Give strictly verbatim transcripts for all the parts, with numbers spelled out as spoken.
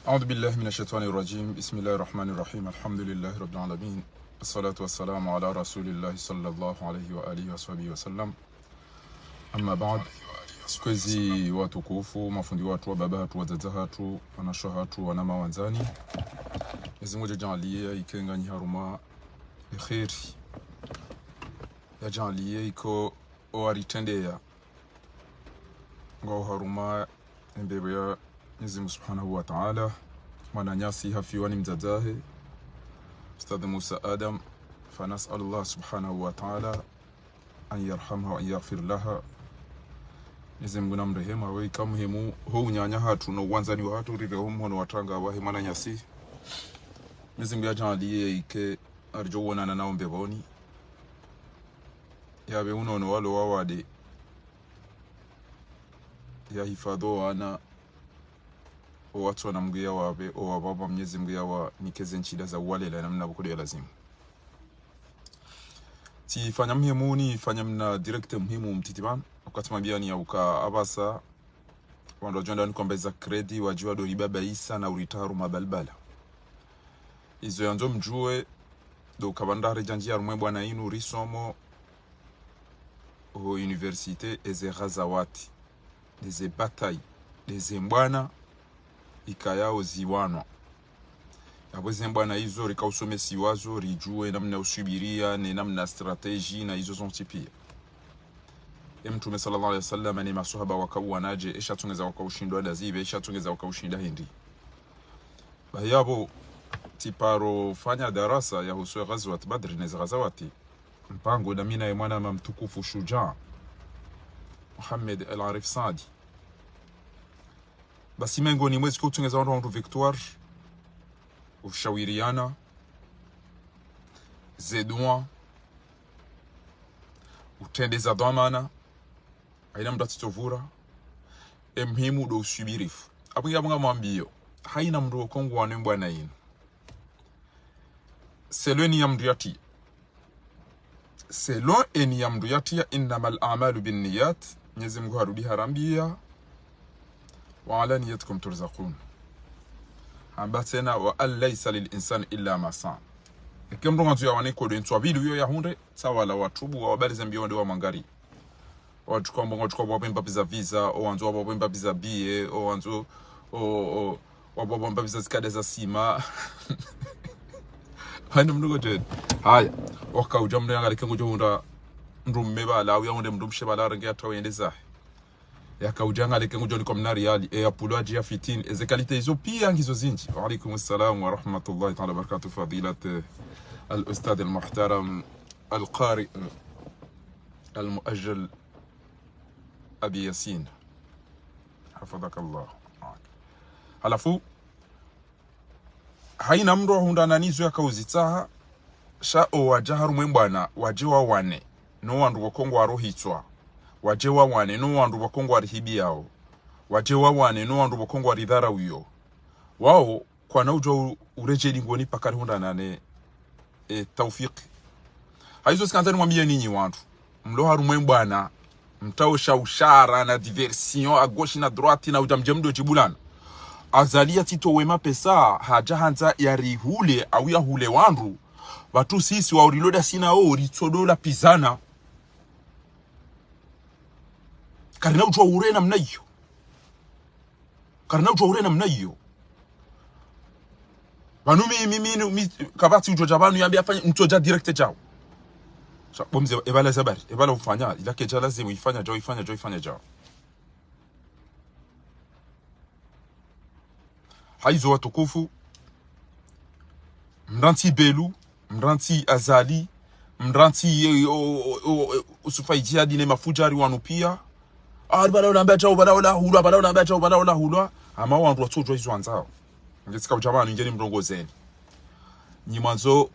أعوذ بالله من الشيطان الرجيم. بسم الله الرحمن الرحيم. الحمد لله رب العالمين. الصلاة والسلام على رسول الله صلى الله عليه وآله وصحبه وسلم. أما بعد. Kwezi watukufu, mafundi watru, wababa hatru, wadzadze hatru, wanashe hatru, wanama wandzani. Mwenyezi Mungu yadjaanliye yike nganyi harumwa ye kheri. Yadjaanliye yiko owaritrendeya ngwao harumwa ye mbepvo ya Mwenyezi Mungu Subhanahu wa Ta'ala. Mwananyasi hafiwa ni mdzadze wahe, Ustadh Musa Adam, فنسأل الله سبحانه وتعالى أن يرحمها وأن يغفر لها. Mwenyezi Mungu namrehemu, hawe yika muhimu ho unyanya hatru no wandzani wahatru, rire ho mhono wa tanga wahe mwananyasi. Mwenyezi Mungu yadjaanliye yike aridjo wonana nao mbepvoni. Yapve unono walo wawade. Yahifadhwi owana, owatsona Mungu yawapve, owapvapva Mwenyezi Mungu yawanike ze ntsida za uwalela namna pvoko ndo ya lazimu. Tsifanya muhimu, nifanya mna direct muhimu mtiti pvanu. Wakati mwambiani yauka apvasa, wandru wadjo wenda wanikomba za crédit, wadjuwa ndo ribabaisa na uritra harumwa balbala. Izo yandzo mdjuwe, ndo kapvandza ridjandjiya harumwa ye mbwana inu risomo ho université, eze ghazawati, ndeze bataille, ndeze mbwana ikayao ziwanwa. Yapvo ze mbwana izo rika usomesiwa zo, ridjuwe namna usubiriya, ne namna stratégie, na izo zontsi piya. Ye Mtrume swallallahu alayhi wa sallam ne maswahaba waka uwanadje, esha tsongeza waka ushindwa ndazipvi, esha tsongeza waka ushinda hindri. Bahi yapvo, tsiparo fanya darasa yahusu ye ghazwat Badri neze ghazawati, mpango na mi na ye mwananya mtukufu shujaa, Mohamed El Arif Saadi. Basi mengoni mwa ezi ziko utsongeza wandru victoire, ushawiriyana, ze dua, utrendeza dhwamana, hayina mndru atsitsovura, ye muhimu ndo usubirifu. Apvo nge apvo ngamwambiyo, hayina mndru wo kongo wane mbwana yinu. Selon ye niya mndru yatiya. Selon ye niya mndru yatiya, إنما الأعمال بالنيات, Mwenyezi Mungu harudi harambiya, وعلى نيتكم ترزقون. Hamba tsena, وأن ليس للإنسان إلا ما سعى. Eka mndru ngwandzo yawane nkodo ntswa pvili uyo yahundre, tsa wala watrubu, wawabalize mbiyo wende wamwangari. Owandru kwamba, owandru kwamba wapvemba piza visa, owandzo wapvemba piza billet, owandzo, o, o, wapvemba piza zikada za sima. Hayina mndru koteni. Haya, waka udja mndru yangalike ngudjo hundra mndru mme pvala, au yahundre mndru mshe pvala, arenge yatru yende zahe. Yaka udja yangalike ngudjo nikwa mna riyali, e ya pulwa dji ya fitini, eze qualité izo piya ngizo zindji. وعليكم السلام ورحمة الله تعالى وبركاته، فضيلة الأستاذ المحترم القارئ المؤجل أبي ياسين، حفظك الله. Halafu, hayina mndru wahundrana nizo yaka uzitsaha, sha owadja harumwa ye mbwana, wadje wawane no wandru pvoko ngwarohitswa, wadje wawane no wandru pvoko ngwarihibiyao, wadje wawane no wandru pvoko ngwaridharawiyo. Wao, kwana udjuwa u-, uredjeyi ngoni paka rihundrana ne, e, taufiki. Hayizo tsikandza nimwambiye nyinyi wandru mlo harumwa ye mbwana, mtsaho sha ushara na diversion à gauche na droite na udja mdje mdo djibulana. Azali yatsitowe mapesa, hadja handza yarihule, au yahule wandru. Pvatsu sisi wa uriloda sina o ritsodo lapvizana. Karina udjuwa ure namna iyo. Karina udjuwa ure namna iyo. Pvanu mi, mi, mi, mi, kapvatsi udjo dja pvanu yambe afanye, mtsodja direct djao. Sha, bo mze, epvala zabari, epvala ufanya, ila kedja lazimu ifanya djao, ifanya djao, ifanya djao. Hayizo watukufu, mrantsi Belu, mrantsi Azali, mrantsi, e, o, o, o, o, Usufa Idjihadi ne mafudjari wanu piya. Ah, pvala ulamba djao, pvala ulahulwa, pvala ulamba djao, pvala ulahulwa. Hama wandru watsodjuwa izo wandzao. Nge tsika udja pvanu, nge nimrongozeni. Nyi mwandzo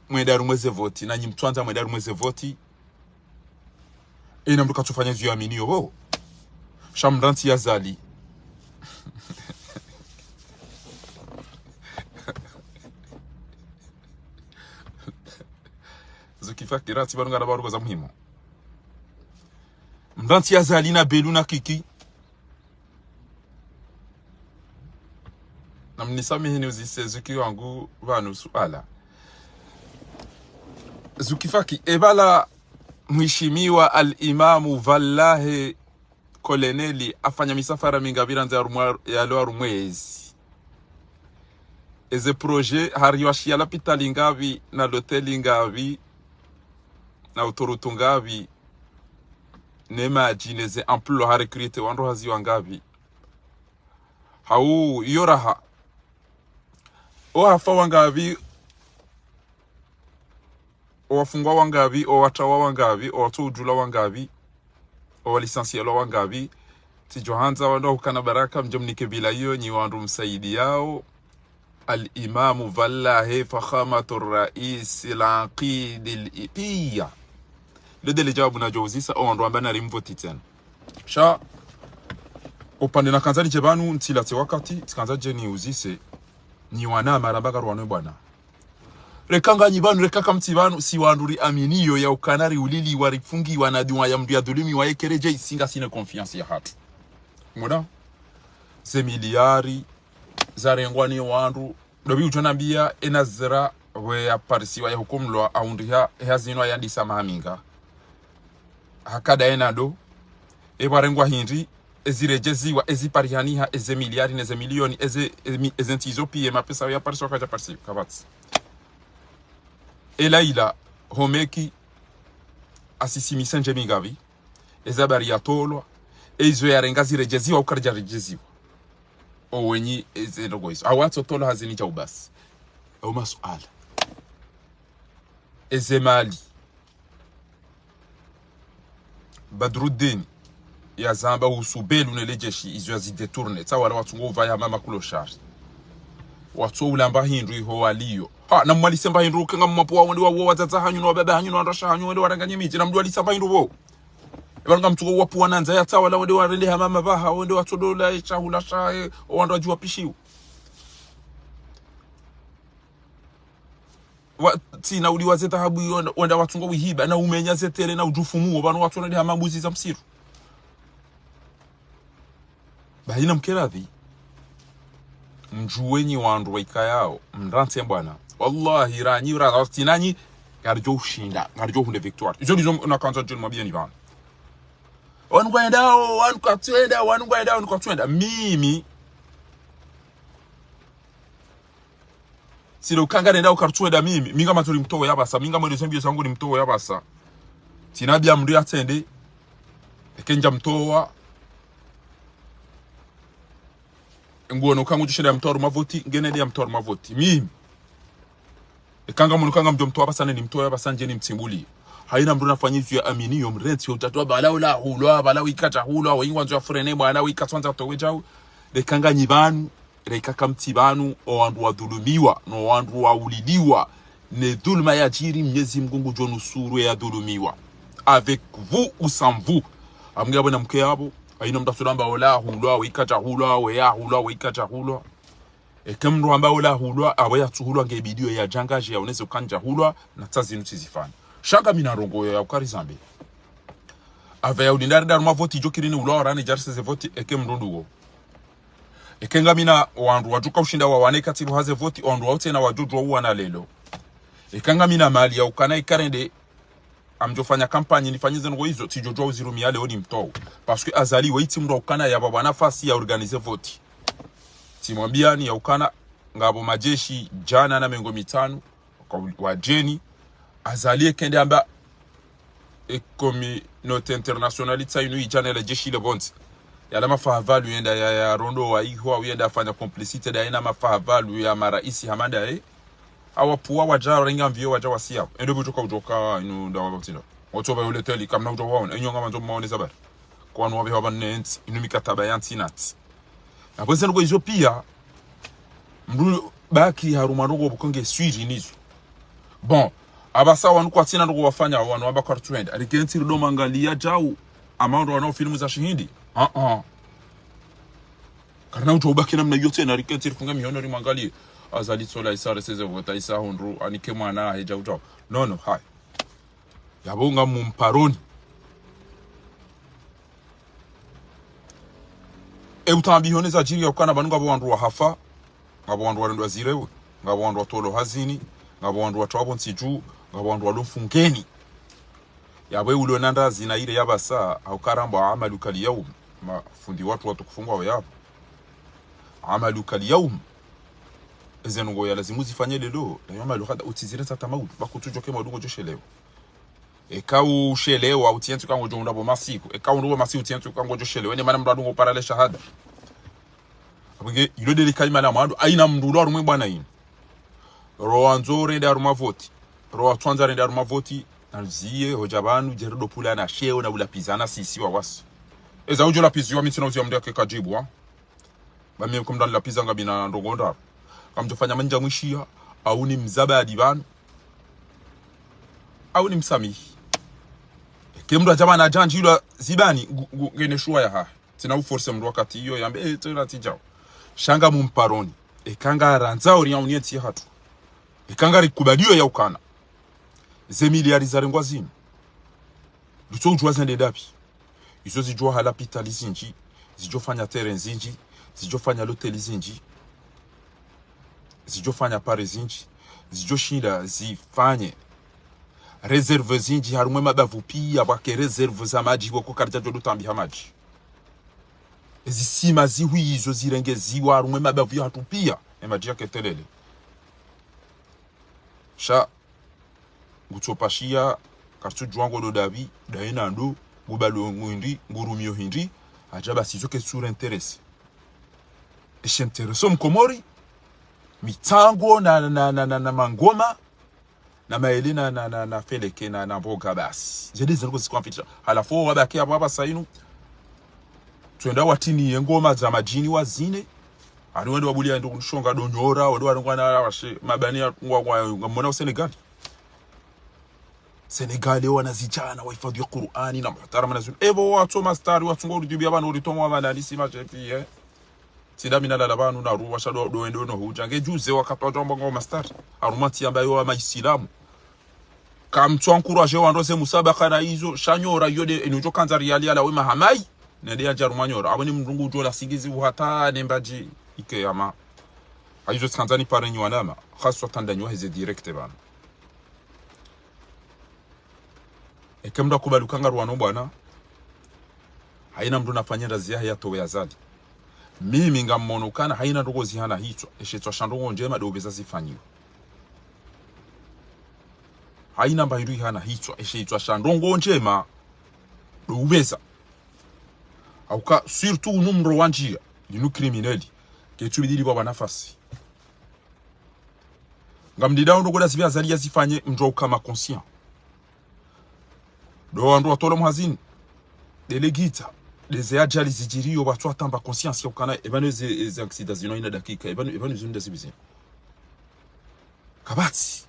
mwende harumwa ze voti, na nyi mtswandza mwende harumwa ze voti. Ena mndru katsufanya ziyo aminiyo pvo. Sha mrantsi Azali. Zuki fakira, tsi pvanu ngana pvaruko za muhimu. Mrantsi Azali na Belu na Kiki. Namnisamihi niuzise Zuki wangu pvanu suala. Zuki Faki, ebala mheshimiwa al-Imamu Vallahi Koloneli afanya misafara mingapvi randzi ya rumwa-, ya leo harumwa ezi. Eze projet hari washiya lapitali ngapvi, na loteli ngapvi, na uturutu ngapvi, ne madji, neze emploi, ha recruter wandru hazi wangapvi. Hau, iyo raha. O hafa wangapvi, o wafungwa wangapvi, o watrawa wangapvi, o watso udjula wangapvi, o wa licencié wangapvi. Tsidjo handza wandru wa hukana baraka, mdje mnike bila iyo, nyi wandru msaidiyao al-Imamu Vallahi, Fakhamatu Rais al-Aqid al-Ipiya. Leo ndele djawabu nadjo uzisa, o wandru wamba nari mvoti tsena. Sha, upande nakandza nidje pvanu, ntsilatse wakati, tsikandza dje niuzise, nyi wana maramba karuwanwe bwana. Reka nganyi pvanu, reka kamtsi pvanu, si wandru riaminiyo ya ukana riuliliwa, rifungiwa na dua ya mndru ya dhulumiwa, yekere dje isinga sine confiance ya hatru. Mwana? Ze miliyari, zarengwa ni wandru, ndopvi udjo nambiya, ena zira, we ya parisiwa ya hukumlwa, aundriha, eha zinu ayandisa mahaminga. Hakada ena ndo, epvo arengwa hindri, eziredjeziwa, eziparihaniha, eze miliyari, neze miliyoni, eze, emi-, eze ntsi izo piya, mapesa ya parisiwa, kaja parisiwa, kapvatsi. Ela ila, homeki, asisimise ndje mingapvi, eza bari ya tolwa, eizo yarenga ziredjeziwa, ukaridja redjeziwa. O wenyi, eze ndrongo izo. Awatso tolwa hazini dja ubasi. Au masuala. Eze mali. Badruddin yazamba uhusu Belu ne le jeshi, izo yazi détourner. Tsa wala watsungo uvaya mama kuloshari. Watso ulamba hindru iho waliyo. Ha, na mwalise mba hindru, kenga mwapuwa wende wa, wa wadzadze hanyu, na wababa hanyu, na wandrasha hanyu, wende waranganye midji, na mdru walisa mba hindru pvo. Eba ngamtsungo wapuwa na ndzaya tsa wala wende warende ha mama pvaha, wende watsodola, e, shahula shahe, o wandru wadjuwa pishiwa. Wa, tsina uli waze dhahabu iyo, wenda, wenda watsungo wihiba, na umenya ze terrain, na udjufumu, wo, pvanu watsona ndi hama mbuzi za msiru. Bahi na mkeradhi. Mdjuwe nyi wandru waikayao, mrantse bwana. Wallahi, ranyi, ra, tsinanyi, ngaridjo ushinda, ngaridjo hunde victoire. Izo ndizo nakandza djoni mwambiyeni pvanu. Wanu ngwendao, wanu katswenda, wanu ngwendao, wanu katswenda. Mimi, sile ukanga nenda ukarutsuwenda mimi. Mi ngamatsori mtowe yapvasa. Mi ngamwendo zembiyo zangu ni mtowe yapvasa. Tsina biya mndru yatsende. Eke ndja mtowa. Nguono kangu djushinda ya mtowa harumwa voti. Ngene ndi ya mtowa harumwa voti. Mimi. Eka ngamwono kanga mdjo mtowa yapvasa neni mtowe yapvasa ndjeni mtsimbuli. Haina mndru nafanya izo ya amini yo mrentsi yo utatu wa pvala ula hulwa, pvala wika tsahulwa, wa ingwandzo ya furene mwana wika tswandza towe djau. Eka nganyi pvanu. Reka kamtsi pvanu, o wandru wadhulumiwa, no wandru wauliliwa, ne dhuluma yadjiri, Mnyezi Mngu ngudjo nusuru ye yadhulumiwa. Avec vous ou sans vous. Amge yapvo na mke yapvo, haina mndru asulamba ola hulwa, wika tsahulwa, we ya hulwa, wika tsahulwa. Eke mndru amba ola hulwa, apvo yatsuhulwa nge bidiyo ya djangadje ya uneze ukandja hulwa, na tsa zinu tsizifanya. Sha ngamina ndrongo ya ukari zambe. Apvo ya ulindari ndarumwa voti djo kirini ulwa orane djarise ze voti, eke mndru nduwo. Eke ngamina wandru wadjuka ushinda wawane katsilu haze voti, wandru wao tsena wadjodjuwa uwana lelo. Eka ngamina mali ya ukana ikarende, amdjofanya kampanyi nifanye ze ndrongo izo, tsidjodjuwa uzirumiya leo ni mtowe. Parce que Azali we itsi mndru wa ukana yapvapvwa nafasi ya organiser voti. Tsimwambiyani ya ukana, ngapvo majeshi djana na mengo mitsanu, kwa wadjeni, Azali ekende amba, e communauté internationale itsa inu idjana le jeshi le pvondze. Yala mafaha pvalu yenda ya, ya rondo wa ihwa, uyenda afanya complicité da ina mafaha pvalu ya maraisi hama ndaye. Awapuwa wadja warenga mviyo wadja wasiya. Ende pvo djoka udjoka inu nda wapva utsinda. Wotso pva yole teli, kamna udjo waona. Enyo ngamandzo mwaone zabari. Kwanu wapve hapva nentsi, inu mikataba ya ntsi na ntsi. Na pvwese ndrongo izo piya, mndru baki harumwa ndrongo pvoko nge swiri nizo. Bon, apvasa wanu kwatsina ndrongo wafanya wanu wamba karutsuwenda. Rikentsi rido mangaliya djau, ama ndo wanao filmu za shihindi. Ah, ah. Karina udjo ubaki namna iyo tsena, rikentsi rifunge mihono rimwangaliye. Azali tsola isa reseze vota isa hundru, anike mwana ahe djau djau. Non, non, hai. Yapvo ngamumparoni. E utambiho ne zadjiri ya ukana pvanu ngapvo wandru wahafa. Ngapvo wandru warendwa zirewe, ngapvo wandru watolwa hazini, ngapvo wandru watrwapvo ntsi dju, ngapvo wandru walo mfungeni. Yapvo ulo na ndrazi na ile yapvasa, hauka rambwa amaluka lyaum, mafundi watru watukufu ngwao yapvo. Amaluka lyaum. Eze ndrongoo ya lazimu zifanye leo, la yaumal ghad, utsizire sa tamaud, ba kutsudjoke maudu ngodjo shelewa. Eka ushelewa, utsientsu ka ngodjo unda pvo masiku. Eka unda pvo masiku, utsientsu ka ngodjo shelewa. Ene mana mndru adungo parale shahada. Apvo nge, ilo ndele kalima la mwando, haina mndru ulo harumwa bwana inu. Ro wandzo rende harumwa voti. Ro watswandza rende harumwa voti. Naliziye, hodja pvanu, djeri ndo pvula na sheo, na ulapvizana sisi wawasi. Eza udjo lapviziwa mi ntsina uziya mndru yake kadjibu, ha? Ba mi kumda nilapviza ngapvina ndrongoo ndraru. Kamdjofanya mandja mwishiya, au nimzabadi pvanu, au nimsamihi. Eke mndru adja pvanu adjandjilwa zibani, ngu-, ngu-, ngene shuwa yahahe. Tsina uforce mndru wakati iyo yambe, eh, tsena tsidjao. Sha ngamumparoni. Eka ngarandzao riya unientsi hatru. Eka ngarikubaliyo ya ukana. Ze miliyari zarengwa zinu. Ndutso udjuwa zende ndapvi. Izo zidjo hala lapitali zindji, zidjofanya terrain zindji, zidjofanya loteli zindji, zidjofanya pare zindji, zidjoshinda zifanye réserve zindji, harumwa emabavu piya, pvwake réserve za madji, pvoko karidja djo ndo tambiha madji. Ezisima zihwi izo zirengeziwa, harumwa emabavu yahatru piya, emadji yake telele. Sha, ngutsopashiya, karitsudjuwa ngo ndo ndapvi, ndayi na ndo, ngubalo ngwindi, ngurumiyo hindri, hadja basi izo ketsu rintéressé. Eshe intéressé o mkomori, mitsango na, na, na, na, na, na mangoma, na maele na, na, na, na feleke na, na mboga basi. Zende ziriko zikwamfitisha. Halafu wabaki apvo apvasa inu. Tswenda watini ye ngoma za madjini wazine. Ari wende wabuliya ndo kunishonga ndo nyora, wende warengwa na washe, mabani ya ngwa, ngwa, ngamona o Senegal. Senegal, yo wana zidjana, wahifadhi ya Qur'ani, na muhtarama na zinu. Evo watso mastari, watsungo uridjibia pvanu, uritoma wa manani, si mashefi, eh. Tsinda mi nalala pvanu, naruwa, sha ndo, ndo wende no hudja. Nge juze wakati wadjo amba ngo mastari. Harumwa ntsi yamba yo wa maisilamu. Kamtsu encouragé wandru ze musabaka na izo, sha nyora iyo nde, inu djo kandza riyali yalawe mahamai. Nende yadja harumwa nyora. Apvo ni mndru ngudjo la singizi uhata ne mbadji ike yama. Hayizo tsikandza nipare nyi wanama. Khaswa tanda nyi waheze direct pvanu. Eke mndru akubali uka ngaruwano bwana, haina mndru nafanye ndrazi yahe yatowe Azali. Mimi ngammono ukana haina ndrongoo zihana hitswa, eshe hitswa sha ndrongoo ndjema ndo upveza zifanyiwa. Haina mba hindru ihana hitswa, eshe hitswa sha ndrongoo ndjema ndo upveza. Hauka, surtout unu mndru wandjiya, linu criminel, ketsu bidi lipvwa nafasi. Ngamdidao ndrongoo nda zipvi Azali yazifanye mndru ukama conscient. Ndo wandru watolwa mhazini. Nde legita. Nde ze ajali zidjiriyo pvatsu watamba conscience ya ukana. Epvanu ze, ze accident zinu haina dakika. Epvanu, epvanu zinu nda zipvi zinu. Kapvatsi.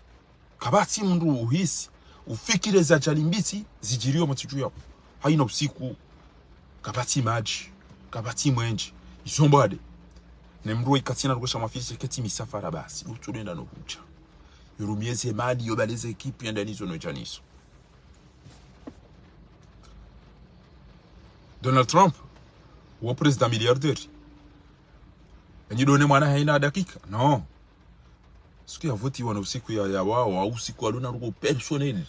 Kapvatsi mndru uhisi. Ufikire ze ajali mbitsi zidjiriyo motsi dju yapvo. Haina usiku. Kapvatsi madji, kapvatsi mwenje, izo mbwade. Ne mndru wa ikatsina rukwesha mafisi ketsi misafara basi, utsu lenda no hudja. Yurumie ze mali, yo bale ze ekipi, yenda nizo no dja nizo. Donald Trump, wo président milliardaire. Enyi ndo ne mwana haina dakika? Non. Siku ya voti wana usiku ya, ya wao, wa usiku waluna ruko personnel.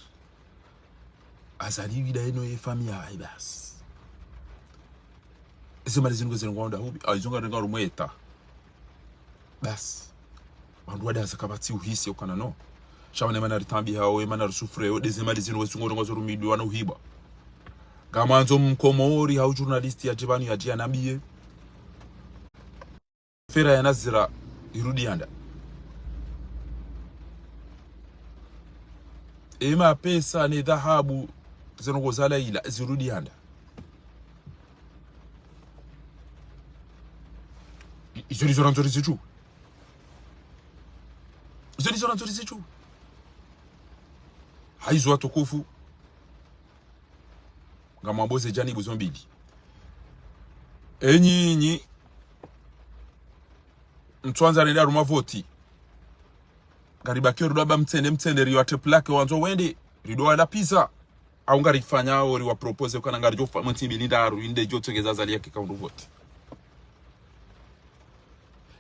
Azali wida eno ye famille yahahe basi. Eze mali zinu ngazirengwa nda hupvi, ah, izo ngarenga harumwa eta. Basi. Wandru wade haza kapvatsi uhisi ukana no. Sha wane mana ritambi hao, ye mana risufre, yo, nde ze mali zinu wesu ngorongo zo rumidwa na uhibwa. Ngamwandzo mkomori, hau journaliste yadje pvanu yadje yanambiye. Fera ya Nazira irudi yanda. Ema pesa ne dhahabu, ze ndrongoo za Laila, zirudi yanda. I-, izo ndizo randzo rizidjuwe. Izo ndizo randzo rizidjuwe. Hayizo watukufu. Ngamwambo ze janibu zo mbili. Enyi, enyi. Mtswandza rende harumwa voti. Ngaribakiyo ridwamba mtsende, mtsende riwatre plaque wandzo wende, ridwalapviza. Au ngarifanya, au riwa propose, ukana ngaridjo fa, mwentsi mbili ndraru, inde djo tsengeza Azali yake kaundu voti.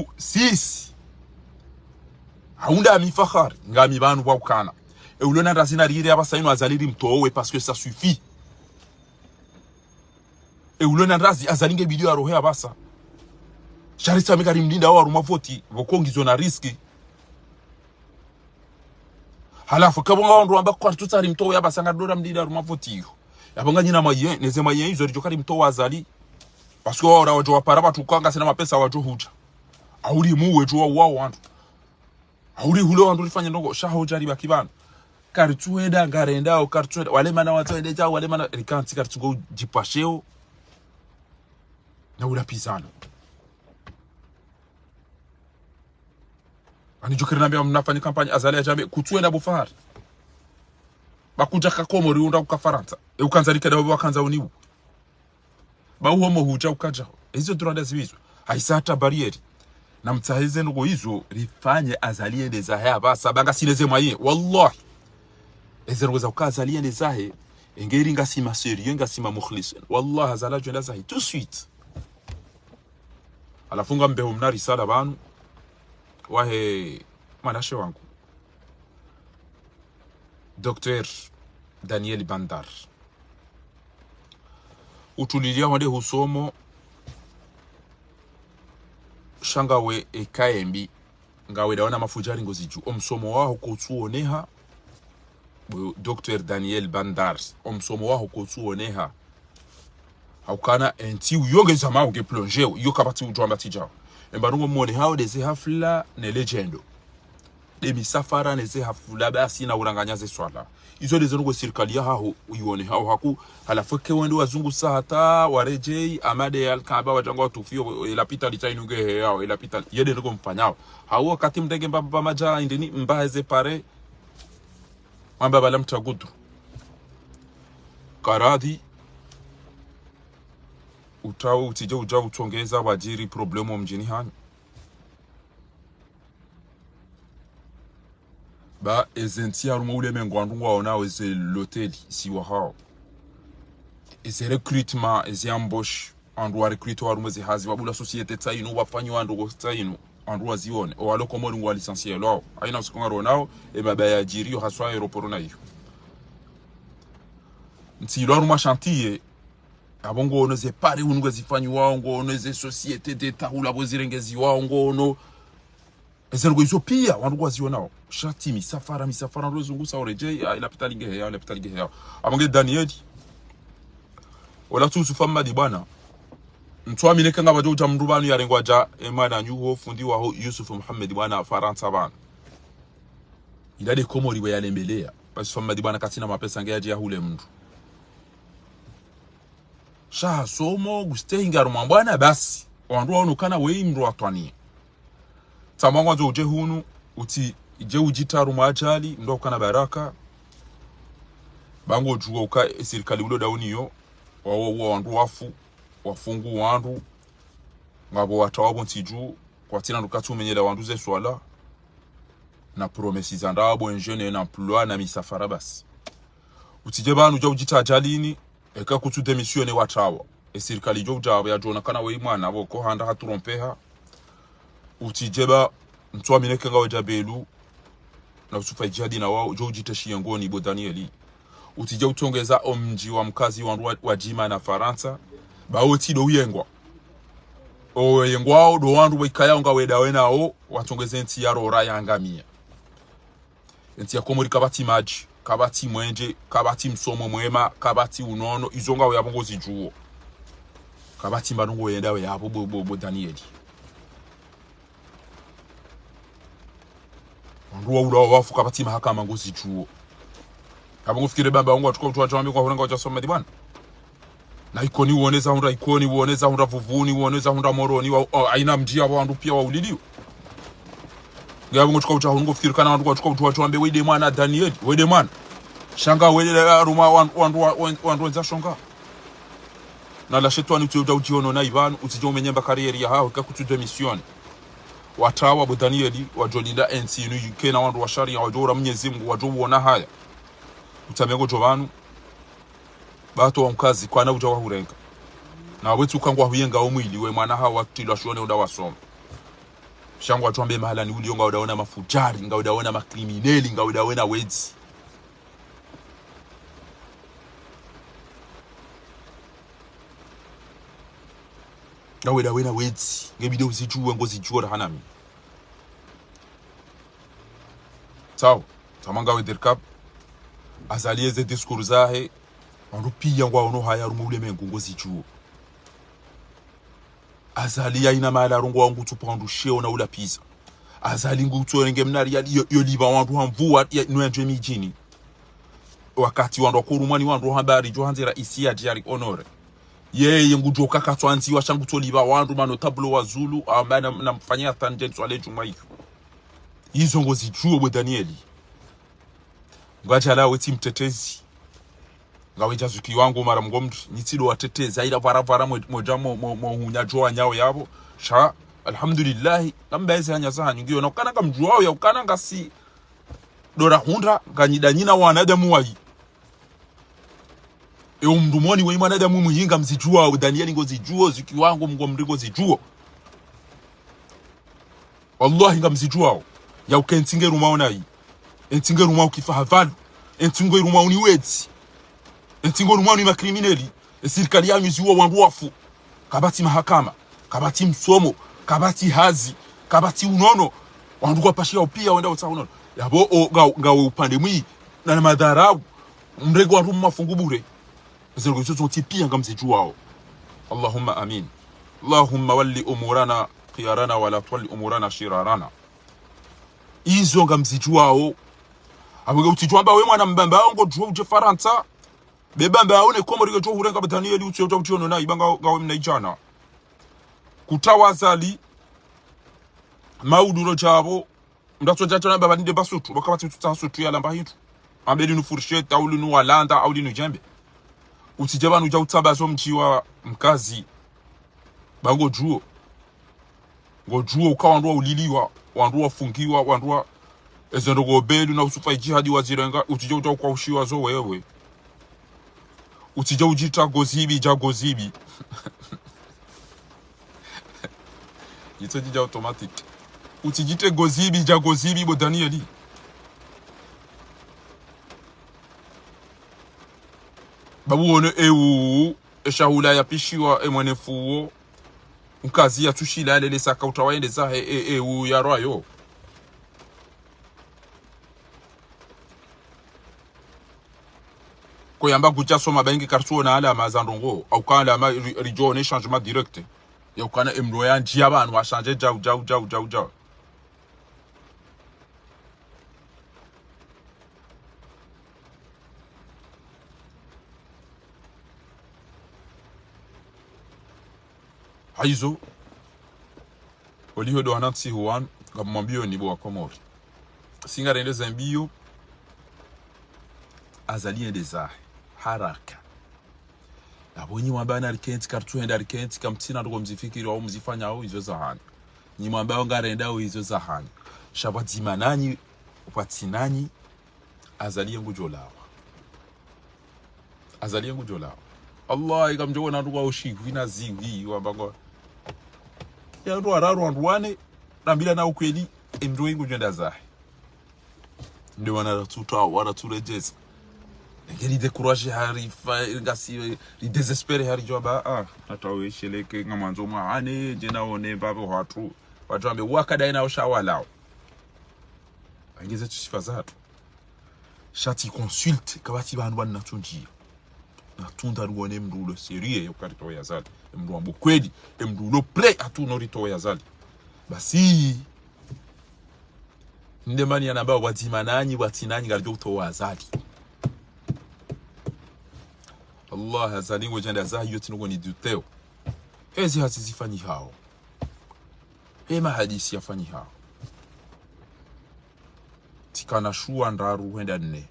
Halafu sisi, haunda mi Fakhari, ngami pvanu pvwa ukana, e ulo na ndrazi narire apvasa inu Azali rimtowe, parce que ça suffit. E ulo na ndrazi Azali nge bidi yarohe apvasa. Sha risa mi karimlinda wo harumwa voti, pvoko ngizo na risque. Halafu kapvo nga wandru wamba karitsutsaha rimtowe apvasa, ngarido ramlinda harumwa voti iyo. Yapvo nganyina moyen, neze moyen izo ridjo karimtowa Azali. Parce que wao ra wadjo wapara pvatsu ka ngasina mapesa wadjo hudja. Au rimuwe djuwa wao wandru. Au rihule wandru rifanye ndrongo, sha hudja ribaki pvanu. Karitsuhenda, ngarendao, karitsuhenda. Wale mana watsuhende dja, wale mana, rikantsi karitsungo djipvasheo. Na ula pizano. Ani djukiri nambia mnafanya kampanye Azali ya djambe, kutsuhenda bo Fakhari. Ba kudja ka Komori unda uka Farantsa. E ukandza rikeda wabe wakandza uniwu. Ba uhomo hudja ukadja. Ezo droit nda zibizwa. Haisa hata barrière. Na mtsahe ze ndrongo izo, rifanye Azali yende zahe apvasa, ba ngasina ze moyen. Wallahi. Eze ndrongo za uka Azali yende zahe, engeri ngasima sérieux, ngasima mukhlis. Wallahi, Azali adjo enda zahe. Tout de suite. Halafu ngambeho mna risala pvanu. Wahe mwanashe wangu. Docteur Daniel Bandar. Utulilia wande husomo sha ngawe eka embi. Ngawe dawana mafudjari ngozidju. Omsomo waho kotsuoneha. Bo Docteur Daniel Bandar. Omsomo waho kotsuoneha. Haukana entsi uyongeza ma unge plongeo. Iyo kapvatsi udjwamba tsidjao. Emba ndrongo mwonehao ndeze hafla ne legendo. nde misafara neze hafula basi na uranganya ze swala. Izo ndezo ndrongoo sirikali yahaho uyione haho haku, halafu eka wende wazungusa hata waredjei, amade ya alkaba wadjanga watufiyo, e lapitali tsa inu nge heyao, e lapitali, yende ndrongoo mfanyao. Hawu wakati mdrenge mbaba madja indeni mbahe ze pare, mwamba bala mtagudru. Karadhi, utawe utsidje udja utsongeza wadjiri problème mdjini hanyu. Ba eze ntsi harumwa ulemengu wandru ngwaonao eze loteli, si wahao. Eze recrutement, eze embauche, wandru wa recruter harumwa eze hazi, wabula société tsa inu, wafanyi wandru wo tsa inu, wandru wazione, o walo Komori ngwa licencié lwao. Haina usiku ngaronao, e mabaya yadjiriyo, haswa aéroport na iyo. Ntsi ilo harumwa chantier, apvo ngoono ze pare hunu ngezifanyiwao, ngoono ze société d'État hula pvo zirengeziwao, ngoono eze ndrongoo izo piya, wandru ngwazionao. Sha tsi misafara, misafara, ndrozungusa oredjei, ah, e lapitali nge heyao, e lapitali nge heyao. Apvo nge Danieli. Ola tsu Yusufu Muhammadi bwana. Ntsu amini eka ngapvadjo udja mndru pvanu yarengwa dja, e mwananyu ho fundi waho Yusufu Muhammadi bwana Farantsa pvanu. Ila nde Komori we yalembeleya. Basi Yusufu Muhammadi bwana katsina mapesa nge yadje yahule mndru. Sha hasomo, ngustehi nge harumwa mbwana basi. Wandru waono ukana weyi mndru wa twaniya. Tsamwa ngwandzo udje hunu, utsidje udjitria harumwa ajali, mndru ukana baraka. Ba ngodjuwa uka e sirikali ulo dauniyo, wawauwa wandru wafu, wafungu wandru, ngapvo watrawa pvo ntsi dju, kwatsina ndru katsumenyela wandru ze swala, na promesses za ndrabo, enjene, na emploi, na misafara basi. Utsidje pvanu udja udjitria ajalini, eka kutsu démissionner watrawa. E sirikali idjo udja apvo yadjoona ukana weyi mwana pvo ko handa hatrompeha. Utsidje ba ntsu amini eka ngawe dja Belu, na Yusufa Idjihadi na wao, udjo udjitria shiyengoni bo Danieli. Utsidje utsongeza omdji wa mkazi wandru wa, wadjima na Farantsa, ba wo tsi ndo uyengwa. Oyengwao ndo wandru waikayao ngawe dawe nao, watsongeze ntsi yarora yangamiya. Entsi ya Komori kapvatsi madji, kapvatsi mwenje, kapvatsi msomo mwema, kapvatsi unono, izo ngawe yapvo ngozidjuo. Kapvatsi mbano ngoyenda we yapvo bo, bo, bo Danieli. Wandru waulawa wafu kapvatsi mahakama ngozidjuo. Apvo ngofikiri bamba wangu watsuka utsuwa tsuwambe kwa huranga watsasoma di bwana. Na Ikoni uone zahundra Ikoni, uone zahundra Vuvuni, uone zahundra Moroni, wa, o, haina mdji apvo wandru piya wauliliwa. Nge apvo ngotsuka utsaha hunu ngofikiri ukana wandru kwatsuka utsuha watsuhambe, weyi nde mwana Danieli, weyi nde mwana. Sha nga weyi nde harumwa wan-, wandru wa, wan-, wandru wendza shonga. Na la shetwani utsiyo udja udjiono na ipvanu, utsidja umenye mba carrière yahaho, eka kutsu démissionner. Watrawa bo Danieli, wadjolinda entsi inu yike na wandru wa shariya, wadjo ura Mnyezi Mungu, wadjo uona haya. Utsambe ngodjo pvanu, ba towa mkazi, kwana udja wahurenga. Na wetsu uka ngwahuyenga omwili, we mwana hawa kutrilwa shione uda wasoma. Sha ngwatsuhambe mahalani uliyo ngawe dawe na mafudjari, ngawe dawe na makrimineli, ngawe dawe na wedzi. Ngawe dawe na wedzi, ngebidi uzidjuwe ngozidjuo rahanami. Sawa, tsamwa ngawe derkab, Azali eze discours zahe, wandru piya ngwaono haya harumwa ulemengu ngozidjuo. Azali haina mahala rongowa ngutsu pva wandru sheo na ulapviza. Azali ngutsu renge mnari ya, yo, yo lipva wandru ha mvua ya, no yandjwe midjini. Wakati wandru wakorumwa ni wandru hamba ridjo handze raisi yadje yari honoré. Yeye ngudjo kakatswa ndziwa sha ngutso lipva wandru manotablo wa Zulu, amba na, na mfanye hata ndje ntswale djumwa iyo. Izo ngozidjuo bo Danieli. Ngwadjala wetsi mtetezi. Ngawe djazuki wangu mara mngomri, nyi tsi ndo watetezi, haina pvara pvara mwe-, mwedja mo, mo, mo hunya djo wanyao yapvo. Sha, alhamdulillahi, ngamba ezi hanya zahanyu ngiyo, na ukana ngamdjuwao ya ukana ngasi ndo rahundra, nganyi nda nyina wanadamu wayi. E umndru moni weyi mwanadamu muhinga mzidjuwao, Danieli ngozidjuo, zuki wangu mngomri ngozidjuo. Wallahi ngamzidjuwao. Ya uka entsi ngerumwao nayi. Entsi ngerumwao kifa havalu. Entsi ngerumwao ni wedzi. Entsi ngerumwao ni makrimineli. E sirikali yanyu ziwo wandru wafu. Kapvatsi mahakama. Kapvatsi msomo. Kapvatsi hazi. Kapvatsi unono. Wandru kwapashiyao piya wenda utsaha unono. Yapvo o, nga, ngawe upande mwi. Na, na madharau. Mrenge wandru mmafungu bure. Eze ndrongoo izo zontsi piya ngamzidjuwao. اللهم آمين. اللهم ول أمورنا خيارنا ولا تول أمورنا شرارنا. Izo ngamzidjuwao. Apvo nge utsidjuwa amba we mwana mbaba, ngodjuwa udje Farantsa. Be mbaba, une Komori ngodjuwa hurenga ba Danieli, utsidjuwa utsiono na iba nga, nga we mna idjana. Kutsaha Azali, mauduro djapvo, mdatso djatso na mbaba nde ba sutu, baka batsi tsutsaha sutu ya lamba hitu. Ambe linu fourchette, au linu walanda, au linu djembe. Utsidje pvanu udja utsamba zo mdji wa mkazi. Ba ngodjuwo. Ngodjuwo uka wandru wauliliwa, wandru wafungiwa, wandru wa, ezo ndrongoo Belu na Usufa Idjihadi wazirenga, utsidje udja ukwaushiwa zo wewe. Utsidje udjitra gozibi, dja gozibi. Itso djidja automatique. Utsidjitre gozibi, dja gozibi, bo Danieli. Babu wone ewu, eshahula yapishiwa, emwene fuwo. Mkazi yatsushila yalele saka utawa yende zahe, e, ewu yarwayo. Ko yamba kutsa soma ba inge karitsuona alama za ndrongoo. Au ka alama ri-, ridjo one changement direct. Ya ukana emndru yandjiya pvanu wa change djau, djau, djau, djau, djau. Hayizo, oliho ndo wanantsi huwanu, ngamwambiyo ni bo wa Komori. Singa rende zembiyo, Azali yende zahe, haraka. Apvo nyi mwamba na rikentsi, karitsuhenda rikentsi, kamtsina ndrongoo mzifikiri, au mzifanya, au izo zahanyu. Nyi mwamba ngarenda, au izo zahanyu. Sha pvwadzima nanyi, pvwatsina nyi, Azali ye ngudjolawa. Azali ye ngudjolawa. Allah, ika mdjo wona ndrongoo ushihwi na zihwi, wamba ngo. Ya ndrongoo wararu wandru wane, nambila na ukweli, emndru ye ngudjenda zahe. Nde wana ratsuta, wana tsuredjeza. Nge ridécouragé hari fa, ngasi, ridésespéré hari djwamba, ah, hata we sheleke ngamwandzo mwahane, djena one mbapvo hatru. Watru wambe, wakada ina osha walao. Angeze tsu sifa zatru. Sha tsi consulte, kapvatsi pvanu pvanu natsundjiya. Natsunda ruone emndru ulo sérieux, yo karitowa Azali. Emndru wambo kweli, emndru ulo prêt, atsuno ritowa Azali. Basi, nde mani yanamba pvwadzima nanyi, pvwatsina nyi, ngaridjo utowa Azali. Allah, Azali ngudjenda zahe, yo tsi ndrongoo ni duteo. Ezi hazi zifanyihao. Ema hadisi yafanyihao. Tsikana shuwa ndraru hwenda nne.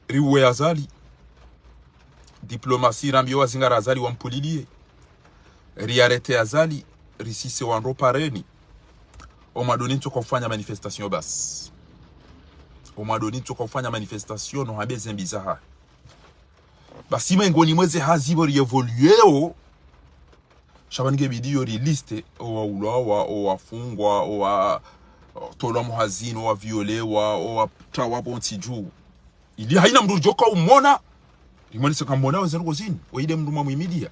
Riuwe Azali. Diplomasi rambiye wazingara Azali wampuliliye. Riarete Azali, risise wandru pareni. Omwadoni ntsoka ufanya manifestation basi. Omwadoni ntsoka ufanya manifestation no hambe zembi zahahe. Basi mengoni mweze hazi pvo rievoluéo, sha pvanu nge bidi yo riliste, owaulwawa, owafungwa, owa, otolwa muhazini, owaviolewa, owatrawa pvontsi dju. Ili hayina mndru udjoka umona, rimwonese ngammonao weze ndrongoo zinu, weyile mndru mwamwimilia.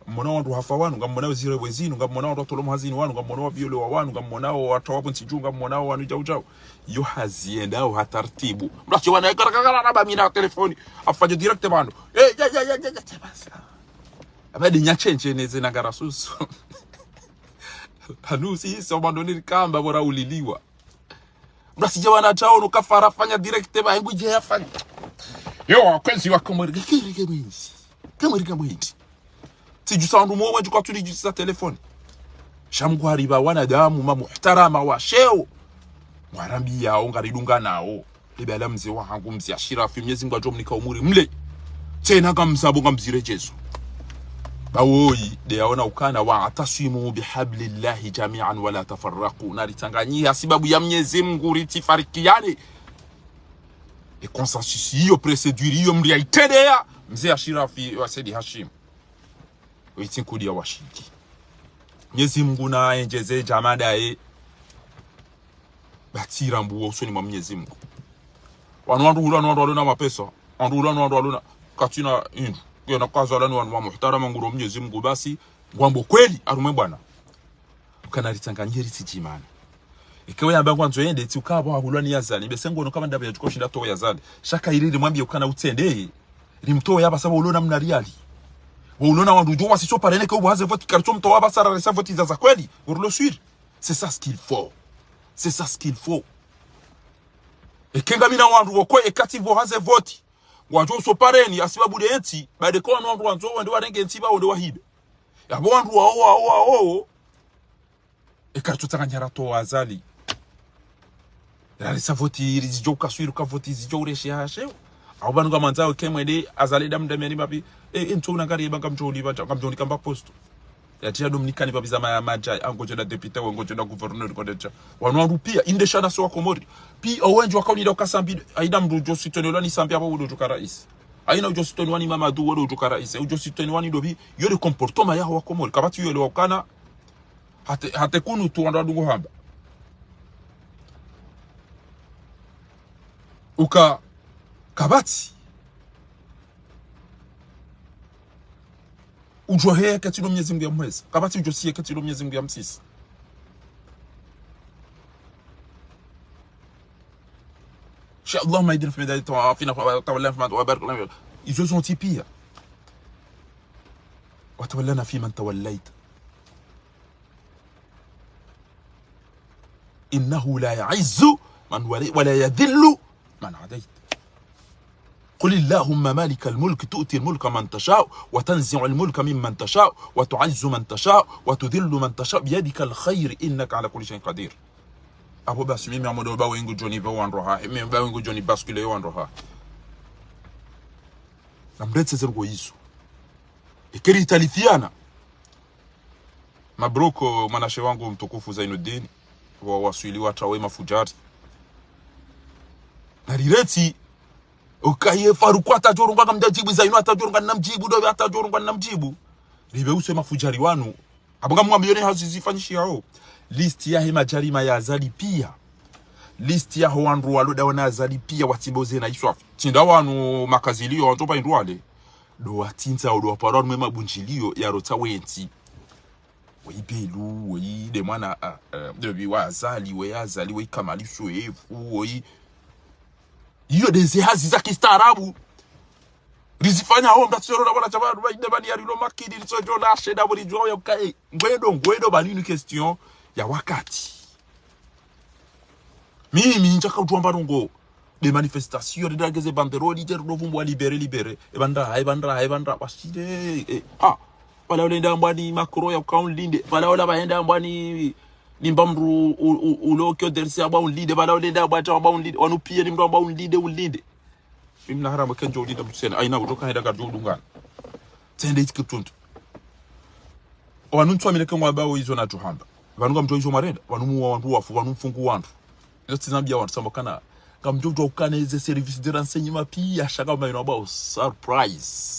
Ngammonao wandru hafa wanu, ngammonao zire wezinu, ngammonao wandru watolwa muhazini wanu, ngammonao waviolewa wanu, ngammonao owatrawa pvontsi dju, ngammonao wanu djau djau. Yo hazi yendao ha tartibu. Mndru ashe wana karakara raba mina telefoni, afanye direct pvanu. Eh, ya, ya, ya, ya, ya, basi. Apvadi nya change neze nangara susu. Hanu si, si omwadoni rikamba pvo rauliliwa. Mndru asije wana djao no kafara fanya direct pva, ngudje yafanya. Yo, wakwezi wa Komori, kiri ke mwinzi. Komori ke mwinzi. Tsidjusa wandru mwo wendji kwatsu lidjusisa telefoni. Sha Mngu haripva wanadamu, mamuhtarama wa sheo. Mwarambiyawo, ngaridunganao. Ebe ala mze wahangu, mze Ashirafi, Mnyezi Mngu adjo mnika umuri mle. Tsena ngamzapvo ngamziredjezo. Bawoyi, nde yaona ukana, واعتصموا بحبل الله جميعا ولا تفرقوا. Naritsanganyihe ha sibabu ya Mnyezi Mngu ritsifarikiyane. E consensus iyo, procédure iyo, mri yaitrendeya, mze Ashirafi wa Said Hashim. Witsi nkudi ya washiki. Mnyezi Mngu naendjeze djamada ye. Batsi rambuwa usoni mwa Mnyezi Mngu. Wanu wandru hula, wanu wandru walona mapesa. Wandru hula, wanu wandru walona katsina indru. Yena kaza lani wanu wa muhtarama nguro Mnyezi Mngu basi. Ngwambo kweli, harumwe bwana. Ukana ritsanganyihe ritsidjimana. Eke we yamba ngwandzo yende, tsi ukapvo hahulwa ni Azali. Bese ngono kama ndapvo yadjuka ushinda towa Azali. Sha kayiri rimwambiye ukana utsende. Rimtowe yapvasa pvo ulona mna riali. Pvo ulona wandru udjo wasiso parene ke ubu haze voti karitso mtowa yapvasa raresa voti za za kweli. Urlo swiri. C'est ça ce qu'il faut. C'est ça ce qu'il faut. Eka ngamina wandru woko, eka tsi pvo haze voti, ngwadjo usopareni, hasibabu de ntsi, bade ko wanu wandru wandzo wende warenge ntsi ba wende wahibe. Yapvo wandru wawo, wawo, wawo, eka tsu tsanganya rato wa Azali. Rarisa voti rizidjo ukaswiru ka voti zidjo ureshe hashewo. Au pvanu ngamwandzo eke mwende Azali da mdameni mapi. E, e, ntsu unangari eba ngamdjo ulipva dja, ngamdjo unika mba posto. Yatsi ya Dominikani papi za ma-, madjai, angodjo da député, we ngodjo da gouverneur, ngodjo da. Wanu wandru pia, inde shana so wa Komori. Pia, owendji wakaunida uka Sambi, haina mndru udjo sitonelwa ni Sambi apvo udjo uka rais. Haina udjo sitonelwa ni Mamadu, udjo uka rais. Udjo sitonelwa ni Dobi, yo de comportement yaho wa Komori. Kapvatsi yo elewa ukana, hata, hata kunu tu wandru wadungo hamba. Uka, kapvatsi. Udjo heye ketsi lo Mwenyezi Mungu ya mwezi. Kapvatsi udjo siye ketsi lo Mwenyezi Mungu ya msisa. Sha Allahumma ihdina fi man hadayt, wa afina fi man afayt, wa tawallana fi man tawallait, wa barik lana fi. Izo zontsi pia. Wa tawallana fi man tawallait. إنه لا يعز من واليت ولا يذل من عاديت. قل اللهم مالك الملك تؤتي الملك من تشاء وتنزع الملك ممن تشاء وتعز من تشاء وتذل من تشاء بيدك الخير إنك على كل شيء قدير. Apvo basi mimi amodo ba wengu djoni ba wandroha, mimi ba wengu djoni bascule yo wandroha. Namretse zergo izo. Ekeri italifiana. Mabroko, mwanashe wangu mtukufu Zainuddin, wa waswili watrawe mafudjari. Nariretsi, ukaye Faruku atadjoronga ngamdjadjibu, Zainu atadjoronga namdjibu, Dobe atadjoronga namdjibu. Ribe uswe mafudjari wanu. Apvo ngamwambiyo ne hazi zifanyishihao. Liste yahe madjarima ya Azali pia. Liste yaho wandru walodawa na Azali pia watsiboze na iswafi. Tsinda wanu makaziliyo wantso pa indru wale. Do watsindza, do wapara wanu mwe mabundjiliyo ya rotsa wentsi. Weyi Belu, weyi de mwana, ah, eh, de bi wa Azali, weyi Azali, weyi Kamali Swefu, weyi. Iyo de ze hazi za kistaarabu. Rizifanya ho, mdatsi yoro na wana djabadu, ba inde bani ya rilo makini, ritso djo na sheda, bori djo ya ukaye. Ngwedo, ngwedo bani une question ya wakati. Mimi, ndjaka udjwamba ndrongo. De manifestation, de dageze banderole, de rodo vumbu wa libéré, libéré. E bandra, e bandra, e bandra, bashire, e, ha. Pvala ulenda mbwani Macron ya uka unlinde. Pvala ula baenda mbwani ni mba mndru u-, u-, ulo kio dersi amba unlinde. Pvala ulenda mbwata amba unlinde. Wanu pia ni mndru amba unlinde, unlinde. Mimi na haramu kendjo ulinda mndru tsena. Haina utoka henda kadjo udungana. Tsende itike tuntu. Wanu ntswa mileke ngwambao izo na tuhamba. Pvanu ngamdjo izo marenda. Pvanu muwa wandru wafu, pvanu mfungu wandru. Izo tsi zambia wandru samba kana. Ngamdjo udjuwa ukana eze service de renseignement pia sha ngamba ino amba surprise.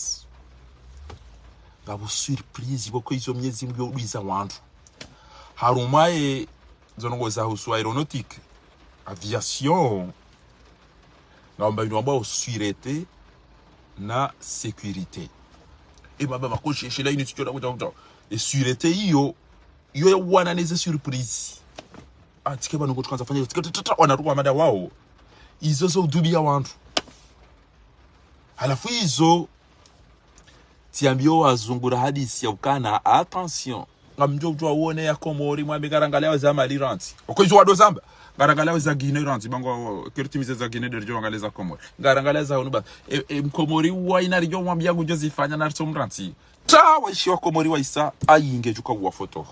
Ngapvo surprise, pvoko izo Mwenyezi Mungu yo udwiza wandru. Harumwa ye, zo ndrongo za husu aéronautique, aviation, ngamba ino amba sûreté na sécurité. E baba makoshi, eshela inu tsi tsoda kuta kuta. E sûreté iyo, iyo ya wana neze surprise. Atike pvanu kutsu kandza fanya, tike tata, wana ruwa mada wao. Izo zo udubi ya wandru. Halafu izo, tsiambiyo wazungu ra hadisi ya ukana, attention. Ngamdjo udjuwa uone ya Komori, mwambe ngarangalia za Mali rantsi. Oko izo wado zamba. Ngarangalia za Guinée rantsi, bango, kertimize za Guinée, de ridjo angalia za Komori. Ngarangalia za unu ba. E, e, Mkomori wa ina ridjo mwambia ngudjo zifanya na ritso mrantsi. Ta waishi wa Komori wa isa, ayinge djuka uwa foto.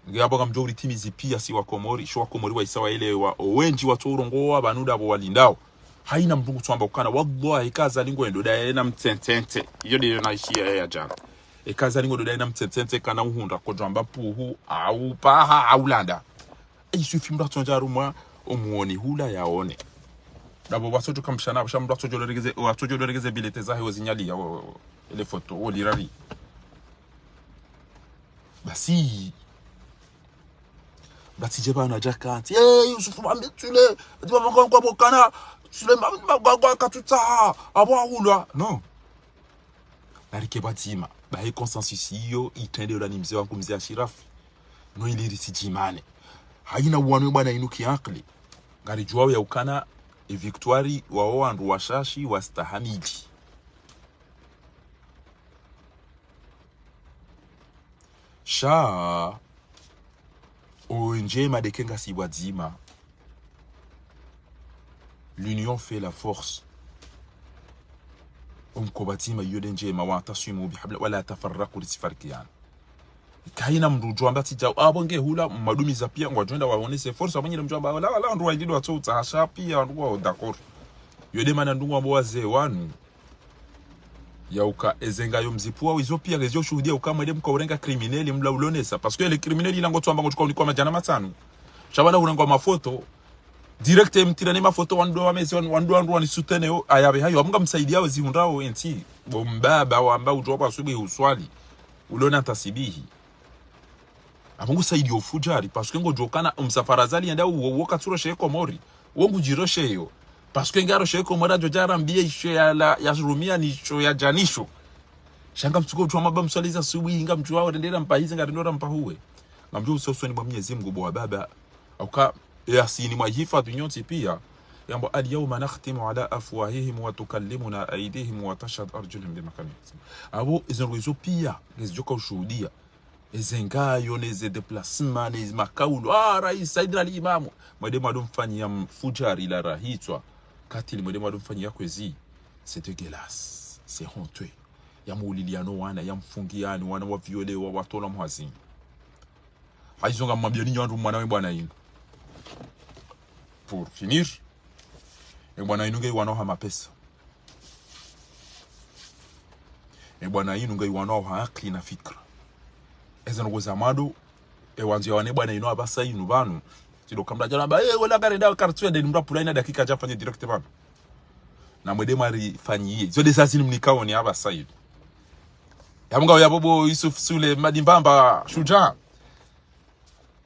Nge abo ngamdjo uritimizi pia si wa Komori, sho wa Komori wa isa wa elewa, owendji watso urongowa, pvanu dapvo walindao. Haina mndru ngutswamba ukana, wallahi, eka Azali ngwendo daye na mtsentsense. Iyo de yo na ishi ya, ya djana. Eka Azali ngwendo daye na mtsentsense, kana uhundra, kodjwamba puhu, au paha, au landa. Isu ifi mndru atsondja harumwa, omuoni hula yaone. Dapvo watsodjo kamshana, sha mndru atsodjo loregeze, atsodjo loregeze bilete zahe ozinyali ya, o, ele foto, o lirari. Basi. Basi dje pvanu adja kanti. Eh, Yusufu Mohamed Sule. Ati pvapvo ngwa, ngwa bokana. Sule ma, ma, ngwa, ngwa katutsa. Apvo ahulwa. Non. Narike pvadzima. Bahi consensus iyo, itrende yola ni mze wangu mze Ashirafi. No ili risidjimane. Haina uwanu bwana inu kiakili. Ngaridjuwao ya ukana, e victoire, wao wandru washashi, wastahamili. Sha, O ndjema ndeke ngasi pvwadzima. L'union fait la force. Omkoba dzima iyo nde ndjema, wa'tasimu bihabli, wala tafarraqu, risifarikiana. Kayina mndru udjo amba tsi djau, apvo nge hula, mwadumiza piya, ngwadjo enda waonese force, apvo nyile mdjo amba, wala, wala, wandru wayili ndo watso utsaha sha piya, wandru wa d'accord. Iyo nde mana ndrongoo wambo wazee wanu. Yauka, eze ngayo mzipvuwa, izo piya, ngezo shuhudiya, uka mwende mkaurenga criminel, mla ulonesa. Parce que le criminel ila ngotso amba ngotsuka unikwa madjana matsanu. Sha pvala urengwa mafoto, direct mtira ne mafoto wandru wamezi, wan-, wandru wandru wani soutenir yo, ayapve hayo, apvo ngamsaidiya wezi hundrao entsi. Bo mbaba wamba udjo pvasubuhi uswali. Ulona tasibihi. Apvo ngusaidiya ufudjari, parce que ngodjo kana omsafara Azali yenda uwo, uwo katsuro she Komori. Uwo ngudjiro sheyo. Parce que ngaro she Komori adjo djara mbiye isho ya la, ya rumia nisho ya djanisho. Sha ngamtsuko utwa maba mswali za subuhi, ngamtsuwa urendera mpahize, ngarendora mpahuwe. Ngamdjo usa usoni mwa Mnyezi Mngu bo wababa. Auka, Yasini mwayihifadhwi nyontsi piya. Yambo, اليوم نختم على أفواههم وتكلمنا أيديهم وتشهد أرجلهم بما كانوا يكسبون. Apvo, izo ndrongoo izo piya, ngezidjoka ushuhudiya. Eze ngayo, neze déplacement, neze makaulo. Ah, Rais Said Ali Imamu. Mwende mwado mfanyiya mfudjari la rahitswa. Katili mwende mwado mfanyiya kwezi. C'est dégueulasse. C'est honteux. Yamuuliliyano wana, yamfungiyani, wana waviolewa, watolwa mhazini. Hayizo ngamwambiyani nyi wandru mwana we bwana yinu. Pour finir, e bwana yinu nge iwanao ha mapesa. E bwana yinu nge iwanao ha akili na fikra. Eze ndrongoo za mwando, e wandzo yawane bwana yinu apvasa yinu pvanu. Tsi ndo kamdru djana amba, eh, wala ngarenda kartsu ya deni mdru apvula yina dakika djafanye direct pvanu. Na mwende mwarifanyiye. Zo nde zazini mnikaoni apvasa yinu. Yapvo ngawo yapvo bo Yusuf Sule Madimbamba, shudjaa.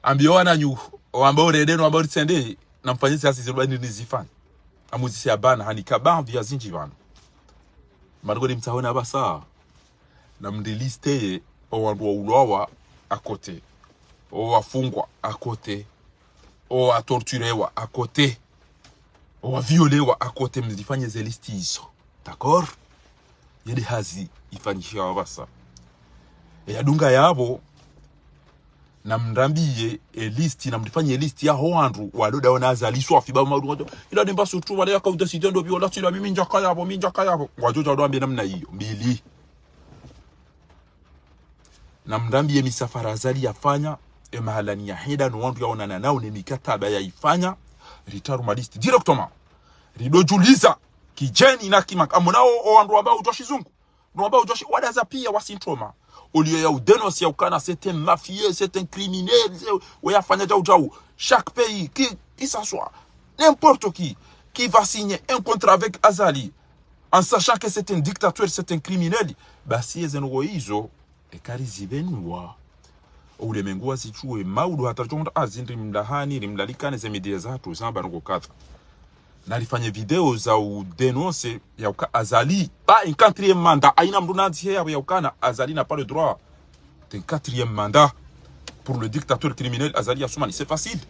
Ambiyo wananyu, wamba urende, wamba uritsende, na mfanye zihazi zilo bani nizifanye. Amuzise abana, hanika baadhwi ya zindji pvanu. Marigoni mtsahona apvasa. Na mndilisteye, o wandru waulwawa à côté. O wafungwa à côté. O watorturewa à côté. O waviolewa à côté, mzifanye ze liste izo. D'accord? Yende hazi ifanyishiwa apvasa. E yadunga yapvo, na mrambiye e liste, na mrifanye e liste yaho wandru, walo dawo na Azali swafi, ba mawudu ngwadjo, ila nimba surtout, wale yaka udécider ndo pvi, wala tsila mimi ndjaka yapvo, mi ndjaka yapvo. Ngwadjo dja wado wambe namna iyo, mbili. Na mrambiye misafara Azali yafanya, e mahalani yahenda, no wandru yaonana nao, ne mikataba yayifanya, ritraruma liste directement. Rido djuliza, kidjeni na kimaka. Amwona o, o wandru wamba udjuwa shizungu. Wandru wamba udjuwa shi, wadaza piya wasintroma. Au lieu ya udénoncer ya ukana, c'est un mafieux, c'est un criminel, c'est, we yafanya djau djau. Chaque pays, qui, qui ça soit, n'importe qui, qui va signer un contrat avec Azali, en sachant que c'est un dictateur, c'est un criminel, basi eze ndrongoo izo, eka rizipvenuwa. O ulemengu wazitsuwe, mawudu hata ridjo hundra hazi rimlahani, rimlalikane ze média zahatru, zamba ndrongoo kadha. Na rifanye video za udénoncer, ya uka Azali, pas un quatrième mandat, hayina mndru nandzihe yapvo ya ukana, Azali n'a pas le droit d'un quatrième mandat pour le dictateur criminel Azali Assoumani. C'est facile.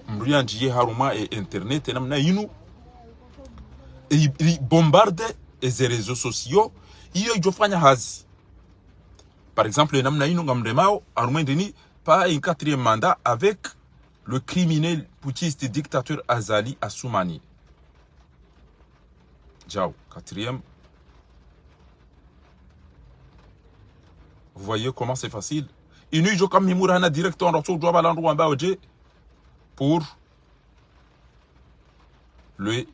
Mndru yandjiye harumwa e internet, namna yinu. E, e bombarde, e ze réseaux sociaux, iyo idjo fanya hazi. Par exemple, namna yinu ngamremao, harumwa ndini, pas un quatrième mandat avec le criminel putschiste dictateur Azali Assoumani. Djau, quatrième. Vous voyez comment c'est facile? Inu idjo kamhimura hana direct, wandru watsodjuwa pvala ndrongoo wamba udje pour le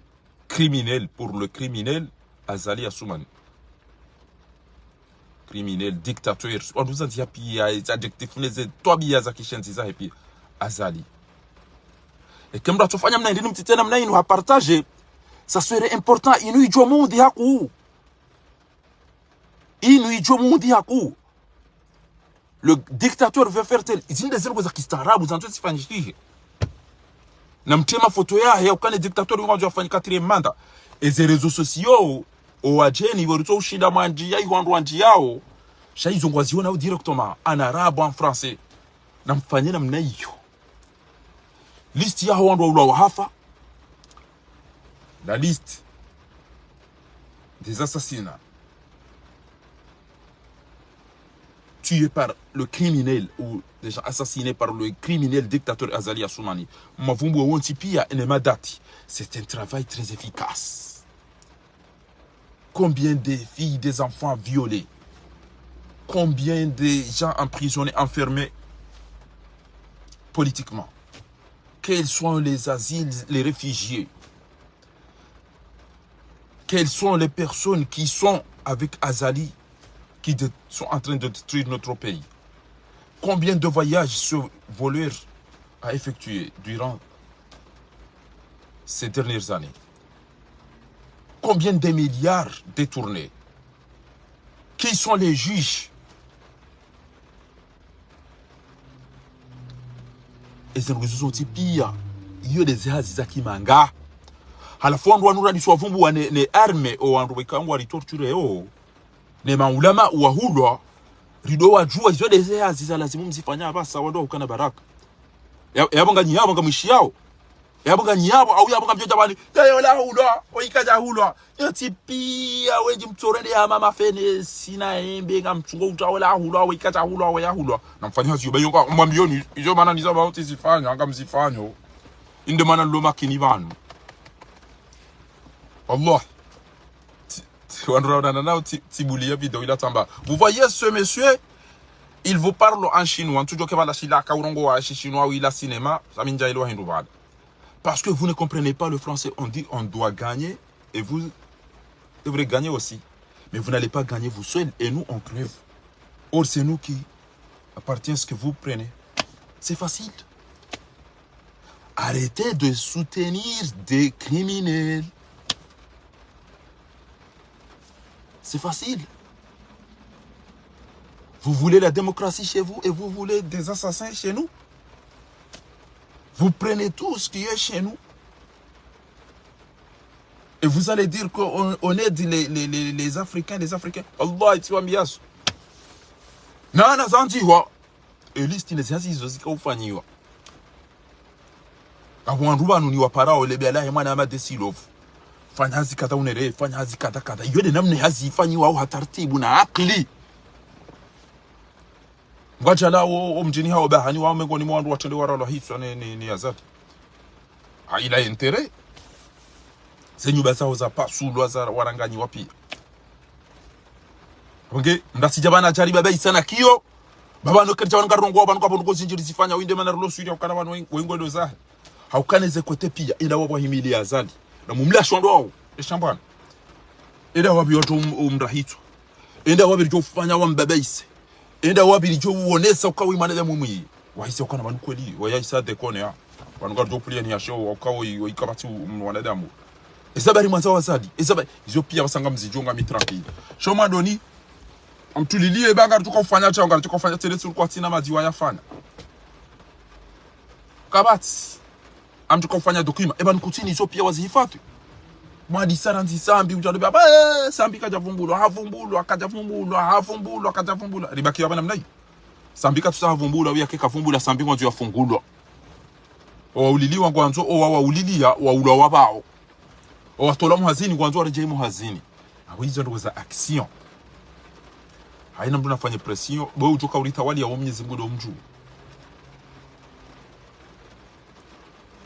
criminel, pour le criminel Azali Assoumani. Criminel, dictateur. Wandru zandziha piya, ze adjectif, ne ze twabiya za kishenzi zahe piya. Azali. Eka mndru atsofanya mna indini mtsitse namna inu ha partager. Ça serait important, inu idjo mundri haku. Inu idjo mundri haku. Le dictateur veut faire tel. Izi nde ze ndrongoo za kistaarabu, zandzo zifanyishihe. Na mtrema foto yahe, ya ukana dictateur ngwandzo afanye quatrième mandat. Eze réseaux sociaux, o wadjeni, iwo ritso ushinda mwandjiya, iho wandru wandjiyao. Sha izo ngwaziona directement, en arabe, en français. Na mfanye namna iyo. Liste yaho wandru waulwa wahafa. La liste des assassinats. tués par le criminel ou déjà assassinés par le criminel dictateur Azali Assoumani. Mavumbu wontsi pia ne madati. C'est un travail très efficace. Combien de filles, des enfants violés? Combien de gens emprisonnés, enfermés politiquement? Quels sont les asiles, les réfugiés? Quelles sont les personnes qui sont avec Azali, qui de- sont en train de détruire notre pays? Combien de voyages ce voleur a effectué durant ces dernières années? Combien de milliards détournés? Qui sont les juges? Eze ndrongoo zontsi pia, iyo ndeze hazi za kimanga. Halafu wandru wanu randisi wavumbuwa ne, ne arme, o wandru weka ngwaritortureo, ne maulama wahulwa, rido wajua, izo ndeze hazi za lazimu mzifanya apvasa, wandru wahukana baraka. Ya, yapvo nganyi yapvo ngamwishiyao. Yapvo nganyi yapvo, au yapvo ngamdjo dja pvani, yayo lahulwa, o ika djahulwa. Yontsi pia wendji mtsorende ya mama fene, sina embe, ngamtsungo uta wala ahulwa, o ika djahulwa, o yahulwa. Na mfanya hazi yo, ba yo nga, mwambiyoni, izo mana niza ba wontsi zifanya, ngamzifanyo. Inde mana lo makini pvanu. Wallah. Ti- ti- wandru raonana nao, ti- tibuliya vidéo ila tsamba. Vous voyez ce monsieur, il vous parle en chinois. Ntsudjo ke pvala shila ka urongowa shi chinois ou ila cinéma, sa mi ndjaelewa hindru pvala. Parce que vous ne comprenez pas le français. On dit on doit gagner et vous devrez gagner aussi. Mais vous n'allez pas gagner vous seul et nous on crève. Or, c'est nous qui appartient ce que vous prenez. C'est facile. Arrêtez de soutenir des criminels. C'est facile. Vous voulez la démocratie chez vous et vous voulez des assassins chez nous. Vous prenez tout ce qui est chez nous. Et vous allez dire qu'on on aide les, les, les, les Africains, les Africains. Allah, itiwa miyasu. Na, na zandziwa. E liste ne zihazi izo zika ufanyiwa. Apvo wandru pvanu ni waparao lebe alahe mwana ama desilovu. Fanya hazi kadha unere, fanya hazi kadha kadha. Iyo nde namna hazi ifanyiwa au ha taratibu na akili. Ngwadjalawo, o mdjini hawo bahani wa mengoni mwa wandru watrende waralwa hitswa ne, ne, ne Azali. Ha ila intérêt. Ze nyumba zawo zapasulwa, za waranganyiwa pia. Apvo nge, mdasidja pvanu ajali baba isana kiyo. Baba no kedja pvanu ngarongowa pvanu kapvo ndrongoo zindji rizifanya, winde mana rilo swiri ya ukana pvanu wen-, wengwe ndo zahe. Haukana ze kwete pia, enda wapvo himili ya Azali. Na mumlasho ndo wawo, eshambwana. Enda wapvi wandru um-, umrahitswa. Enda wapvi ridjo ufanya wambabaise. Enda wapvi ridjo uonesa uka we mwanadamu mwi. Wahisa ukana pvanu kweli, wayahisa dekone ya. Pvanu ngaridjo pulia ni yasho, uka we, we ikapvatsi mwanadamu. Eza bari mwanza wa Azali, eza ba-, izo pia pvasa ngamzidjo ngami tranquille. Sho mwadoni, amtulilie ba ngaritsuka ufanya sha, ngaritsuka ufanya tele tsi ulikuwa tsina madziwa yafanya. Kapvatsi. Amtsuka ufanya dokima. Eba nikutsini izo pia wazihifadhwi. Mwadi sara nzi Sambi, udjalo bia, ba, eh, Sambi kadjavumbulwa, havumbulwa, kadjavumbulwa, havumbulwa, kadjavumbulwa. Ribaki ya pvanu namna hii. Sambi katsusa havumbulwa, uya ke kavumbulwa, Sambi ngwandzo yafungulwa. O wauliliwa ngwandzo, o wa wauliliya, waulwa wapvao. O watolwa muhazini, ngwandzo waredjei muhazini. Apvo izo ndrongoo za action. Haina mndru nafanye pression, bo udjoka ulitawaliya wo Mnyezi Mngu ndo mdjuo.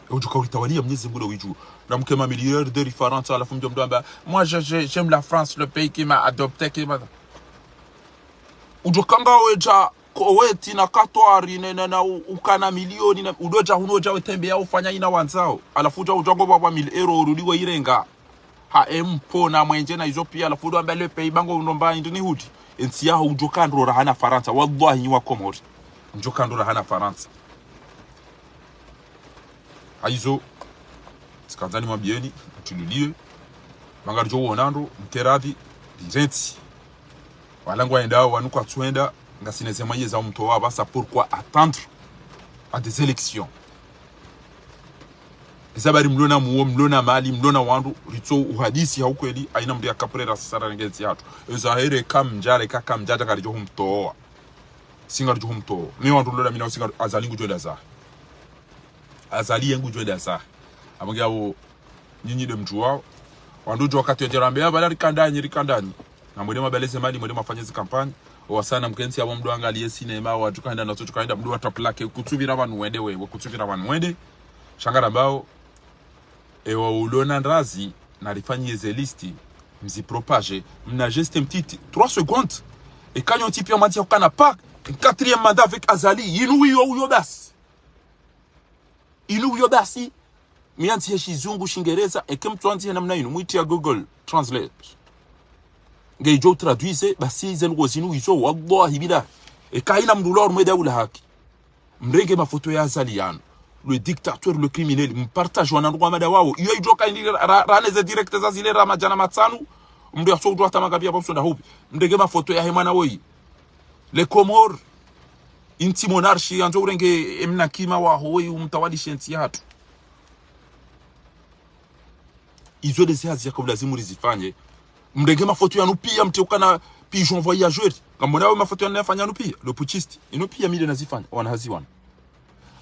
Udjoka ulitawaliya Mnyezi Mngu ndo widjuo. Na mke mamilliardaire Farantsa, halafu mdjo mdru amba, moi, je, je, j'aime la France, le pays qui m'a adopté, qui m'a... Udjoka ngawe dja Koweti na Katwari ne, na, na u-, ukana milioni na, udodja hunu dja wetembeya ufanya ina wandzao. Halafu dja udja ngopvapva mille euros urudi weirenga. Ha empo na mwenje na izo pia, halafu udo amba le pays ba ngo unomba indi ni hudi. Entsi yaho udjoka ndro raha na Farantsa. Wallahi nyi wa Komori. Mdjoka ndro raha na Farantsa. Haizo, tsikandza nimwambiyeni, mtululiye, ba ngaridjo wona ndro, mkeradhi, rirentsi. Wala ngwaendao, wanu kwatsuenda, ngasina ze moyens za umtowa, basa pourquoi attendre à des élections? Eza bari mlona muo, mlona mali, mlona wandru, ritso uhadisi ha ukweli, haina mndru yakaprera sisara nge ntsi yatru. Eza here kamdja, reka kamdja, dja ngaridjo humtowa. Si ngaridjo humtowa. Mi wandru lola mina usi ngari-, Azali ngudjo enda zahe. Azali ye ngudjo enda zahe. Apvo nge apvo nyinyi nde mdjuwao. Wandru djo wakati wadjera wambe, "Ah, bala rikandanyi, rikandanyi." Na mwende mabaleze mali, mwende mafanye zi kampanyi. Wasaya namkentsi yapvo mdo angaliye sinema, wadjo kaenda natso djo kaenda mdo wataplake, kutsupvira pvanu wende wewe, kutsupvira pvanu wende. Sha ngarambao, ewa ulona ndrazi, narifanyiye ze liste, mzi propage, mna geste mtiti, trois secondes. Eka nyo ntsi piya mwandzi ya ukana pa, un quatrième mandat avec Azali, yinu wiyo uyo basi. Yinu uyo basi, miyandzi he shizungu, shingereza, eke mtsu andzi he namna yinu, mwiti ya Google Translate. Nge idjo traduise, basi ze ndrongoo zinu izo, wallahi billahi. Eka hayina mndru ula harumwa daula haki. Mrenge mafoto ya Azali yanu. Le dictateur, le criminel, mpartage wana ndrongoo mada wawo. Iyo idjo ka indi ra-, ra-, rane ze direct za zile ra madjana matsanu. Mndru ya so udjo hata makabi ya pamsonda hupi. Mrenge mafoto ya he mwana woyi. Le Comores, intsi monarchie, yandzo urenge emna kima waho woyi umtawalishe ntsi yahatru. Izo ndeze hazi yaka ulazimu rizifanye. Mrenge mafoto yanu piya mtsi ukana pigeon voyageur. Ngamwona we mafoto yanu nafanya yanu piya. Le putschiste. Inu piya mi nde nazifanya. Wana hazi wana.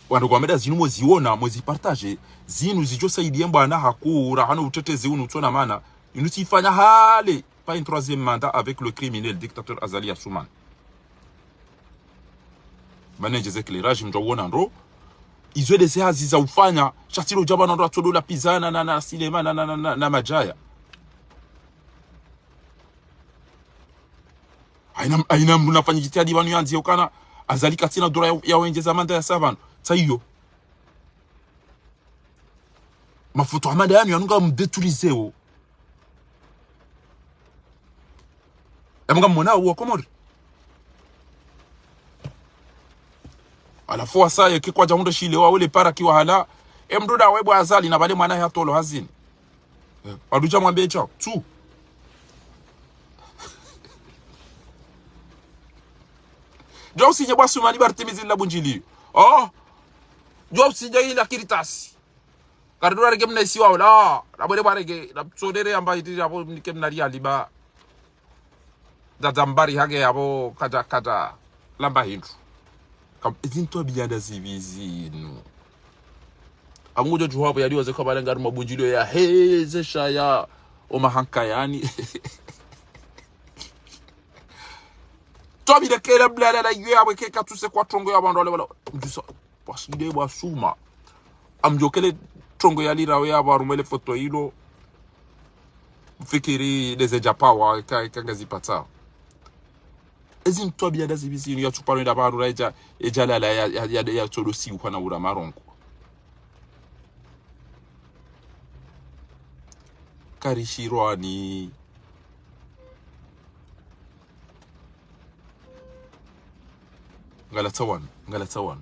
Wandru kwa mada zinu mweziona, mwezipartage. Zinu zidjo saidiye mbwana hakuu, rahana utetezi unu utsona mana. Inu tsifanya hale. Pas un troisième mandat avec le criminel dictateur Azali Assoumani. Manenje ze éclairage mdjo wona ndro. Izo ndeze hazi za ufanya. Sha tsi lo djaba na ndro atsodo la pizana na, na, na sinema na, na, na, na, na madjaya. Hayina, hayina mndru nafanya jitihadi pvanu yandzi ukana Azali katsina droit ya, ya wendjeza mandat ya sa pvanu. Tsa iyo. Mafoto ya mada yanu yanu ngamdétruisewo. Yamwe ngamwona uwa Komori. Halafu wasaya ke kwadja hundre shile wa wele para kiwa hala. Emndru nda we bwa Azali na pvale mwana ya tolo hazini. Eh, wadudja mwambe tshao. Tsu. Djo usinye bwa Assoumani Barthélémy zila bundjili. Oh. Djo usinye ila karatasi. Kari ndo warenge mna isiwa ula. Rabwele warenge. Rabsodere yamba iti yapvo mnike mna liya liba. Dzadza mbari hage yapvo kadja kadja. Lamba hindru. Kam, ezi ntwabiya nda zipvi zinu. Amudjo djuwa pvo yaliwaze kwa balenga harumwa bundjilio ya heze shaya. Oma hanka yani. Ntwabi lekele blala la yue apvo ke katsuse kwa trongo ya pvandru wale wala. Mdjusa. Bwaside bwasuma. Amdjokele trongo ya lirawe ya pvo harumwa le foto ilo. Mfikiri ndeze djapawa ka, ka ngazipatsa. Ezi ntwabiya nda zipvi zinu ya tsuparo enda pvandru ra edja, edja lala ya, ya, ya, ya tsodo si ukana ura marongo. Karishirwani. Ngala tsawanu, ngala tsawanu.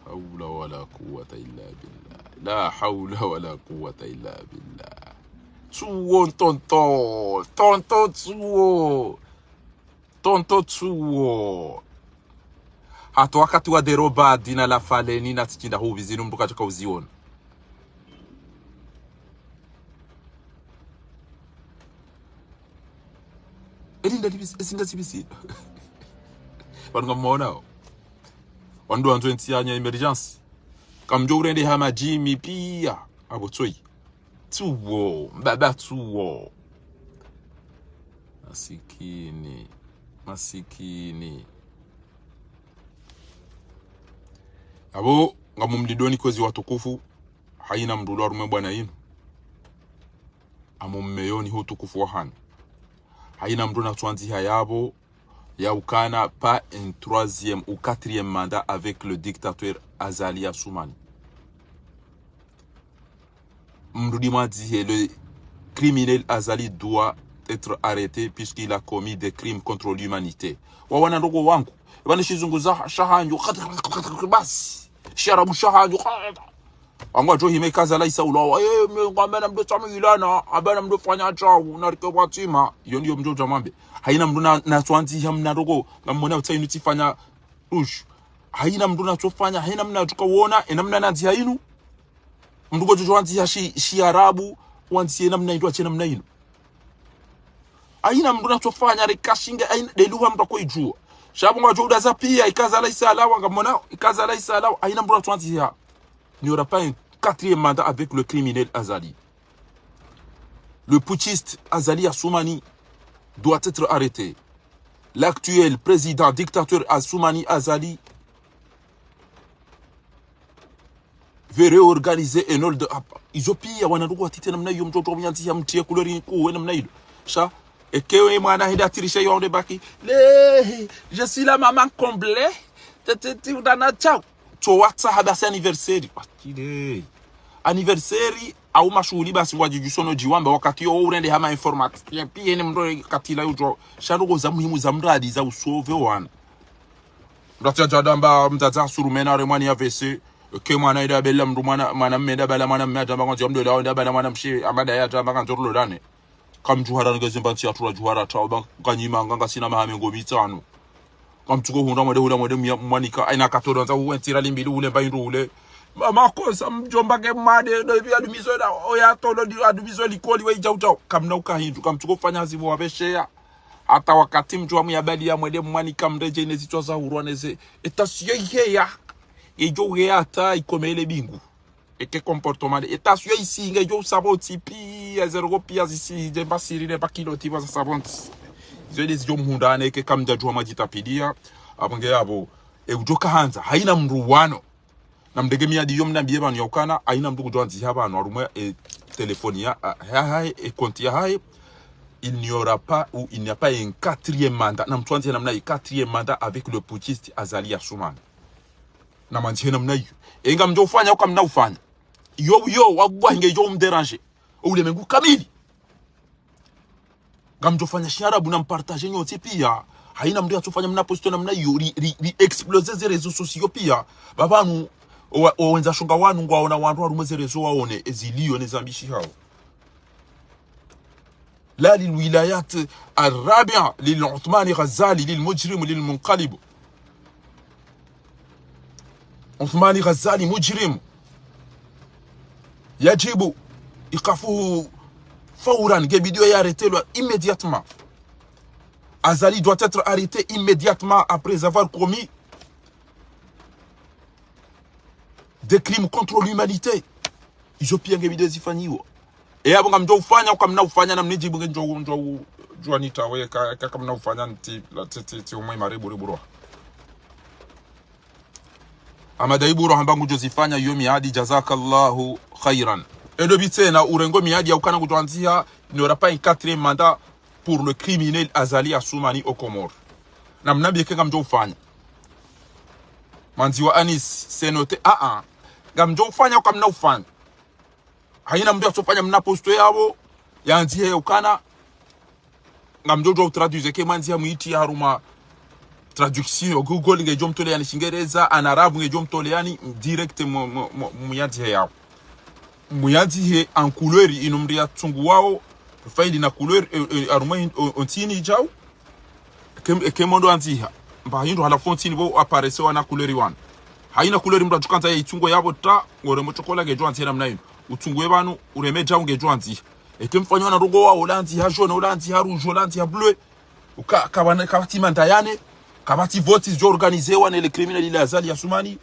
Hawla wala quwwata illa billah. La hawla wala quwwata illa billah. Tsuwo, tonton. Tonton Tsuwo. Tonton Tsuwo. Hata wakati wa Dérobard na la Faleni na tsi shinda hupvi zinu mndru kadjaka uziona. Eli nda zipvi zi-, ezi nda zipvi zi-. Pvanu ngamwonao. Wandru wandzo entsi yanya émergence. Kamdjo urende ha madjimi piya. Apvo tsoyi. Tsuwo, mbaba Tsuwo. Masikini. Masikini. Apvo, ngamumlindoni kwezi watukufu. Hayina mndru ula harumwa bwana yinu. Amummeyoni ho utukufu wa hanyu. Hayina mndru natsuandziha yapvo, ya ukana pas un troisième ou quatrième mandat avec le dictateur Azali Assoumani. Mndru ndi mwandzihe, le criminel Azali doit être arrêté puisqu'il a commis des crimes contre l'humanité. Wawana ndrongoo wangu. Pvanu shizungu za, sha hanyu. Basi. Shiarabu sha hanyu. Wangu wadjo hime kaza la isa ulawa. Eh, me, ngwamba na mdo tsamu ilana. Amba na mdo fanya tshau. Na rike watima. Iyo ndiyo mdjo dja mwambe. Hayina mndru na, natsuandziha mna ndrongoo. Ngamwona utsa yinu tsifanya. Ush. Hayina mndru natsofanya. Hayina mna tuka wona. Ena mna nandzi hayinu. Mndru ngodjo wandziha shi, shiarabu, wandzihe namna yindru, atshe namna yinu. Hayina mndru natsofanya, reka shinge, hayina, nde lugha mndru akoidjuwa. Sha pvo ngwadjo udaza piya, ikaza la isa lawa, ngamwona, ikaza la isa lawa, hayina mndru natsuandziha. Il n'y aura pas un quatrième mandat avec le criminel Azali. Le putschiste Azali Assoumani doit être arrêté. l'actuel président dictateur Assoumani Azali veut réorganiser un hold-up. Izo piya wana ndugu watiti namna iyo, mtoto mnyanzi ya mtie kulori kuwe namna iyo. Sha, eke we mwana hende atirisha yo onde baki. Le, je suis la maman comblée. Teteti udana chao. Cho watsa habasi anniversaire. Watile. Anniversaire, au mashuhuli basi ngwadjidjuso no djiwamba wakati yo urende hama informatique. Piya ne mndru katila yo djo. Sha ndugu za muhimu za mradi za usove wana. Mndru atsi adjadamba mdzadze asurumena re mwana ya A V C. Ke mwana ida bela mndru mwana, mwana mme ida bala mwana mme adjamba ngwandzo ya mndru ida ida bala mwana mshe, amada ya adjamba ngwandzo rulolane. Kamdjuhara ngezimba ntsi atura djuhara tao ba kanyima nga ngasina maha mengo mitsano. Kamtsuko hundra mwende hula mwende mya-, mwanika, aina katoro ndza uwe ntira limbili ule mba hindru ule. Ma-, makosa mdjomba ke made, no ibi adumizo na, oya tolo di adumizo likoli we idja utao. Kamna uka hindru, kamtsuko fanya hazi mwa besheya. Hata wakati mdjuwa muyabali ya mwende mwanika mredje ine zitswa za hurwa neze. Eta siyo iheya. Idjo uheya hata ikomele bingu. Eke comportement de. Eta siyo isinge idjo usaboti piya, zero go piya zisi, djemba siri ne bakilo tiba za sabonti. Izo ide zidjo mhundane, eke kamdja djuwa madjita pidiya. Abonge abo. E udjo kahandza. Haina mndru wano. Na mndege miyadi yo mnambiye pvanu ya ukana, haina mndru kudjo andziha pvanu, harumwa e telefoni ya, a, ya hahe, e konti ya hahe, il n'y aura pas ou il n'y a pas un quatrième mandat. Na mtsu andzihe namna i quatrième mandat avec le putschiste Azali Assoumani. Na mwandzihe namna iyo. E ngamdjo ufanya, uka mna ufanya. Yo, yo, wallahi nge idjo umdéranger. Ulemengu kamili. Ngamdjo fanya shiarabu na mpartage nyontsi piya. Haina mndru yatsofanya mna posto namna iyo, ri, ri, ri exploser ze réseaux sociaux piya. Bapvanu, o, o wendza shonga wanu ngwaona wandru harumwa ze réseaux waone, eziliyo ne zambishi hao. لا للولايات الرابعة للعثماني غزالي للمجرم للمنقلب. Assoumani Azali مجرم. يجب إيقافه فورا. Nge bidi ya arrêter lwa immédiatement. Azali doit être arrêté immédiatement après avoir commis des crimes contre l'humanité. Izo piya nge bidi zifanyiwa. E abo ngamdjo ufanya, uka mna ufanya na mnidjibu nge ndjo, ndjo, djuwa nitawe, ka, ka, ka mna ufanya nti, la, ti, ti, ti, umwe imare buri burwa. Amada iburo hamba ngudjo zifanya iyo miadi, jazakallahu khairan. Edo bitsena urengo miadi ya ukana ngudjo andziha, il n'y aura pas un quatrième mandat pour le criminel Azali Assoumani aux Comores. Na mnambiye ke ngamdjo ufanya. Mwandziwa Anis, c'est noté. Ah, ah. Ngamdjo ufanya, uka mna ufanya. Haina mndru yatsofanya mna posto yapvo, yandzihe ukana, ngamdjo djuwa utraduire ke mwandziha mwiti harumwa traduction, Google ngedjo mtoleyani Shingereza, en arabe ngedjo mtoleyani direct mu, mu, mu, muyandzihe yapvo. Muyandzihe en couleur inu mndru yatsunguwao, faili na couleur, e, e, harumwa hin-, o, o ntsini idjau. Eke, eke mndru andziha. Mba hindru halafu ntsini pvo apparaître wana couleur wanu. Haina couleur mndru yatsukandza ya itsungo yapvo ta, ngorembo chokola ngedjo andziha namna inu. Utsunguwe pvanu, ureme djau ngedjo andziha. Eke mfanywa na ndrongoo wa ola andziha jaune, ola andziha rouge, ola andziha bleu. Uka, kapvana, kapvatsi mandayane, kapvatsi vote zidjo organizewa ne le criminel ile Azali Assoumani.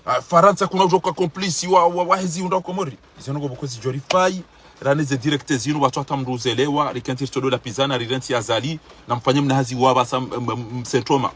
Ah, Farantsa kuna udjo ka complice wa, wa, wa hezi unda Komori. Izo ndrongoo pvoko zidjo rifai, rane ze direct zinu, pvatsu hata mndru uzelewa, rikentsi ritsodo la pizana, rirentsi Azali, na mfanye mna hazi wa pvasa m-, m-, m-, msentoma.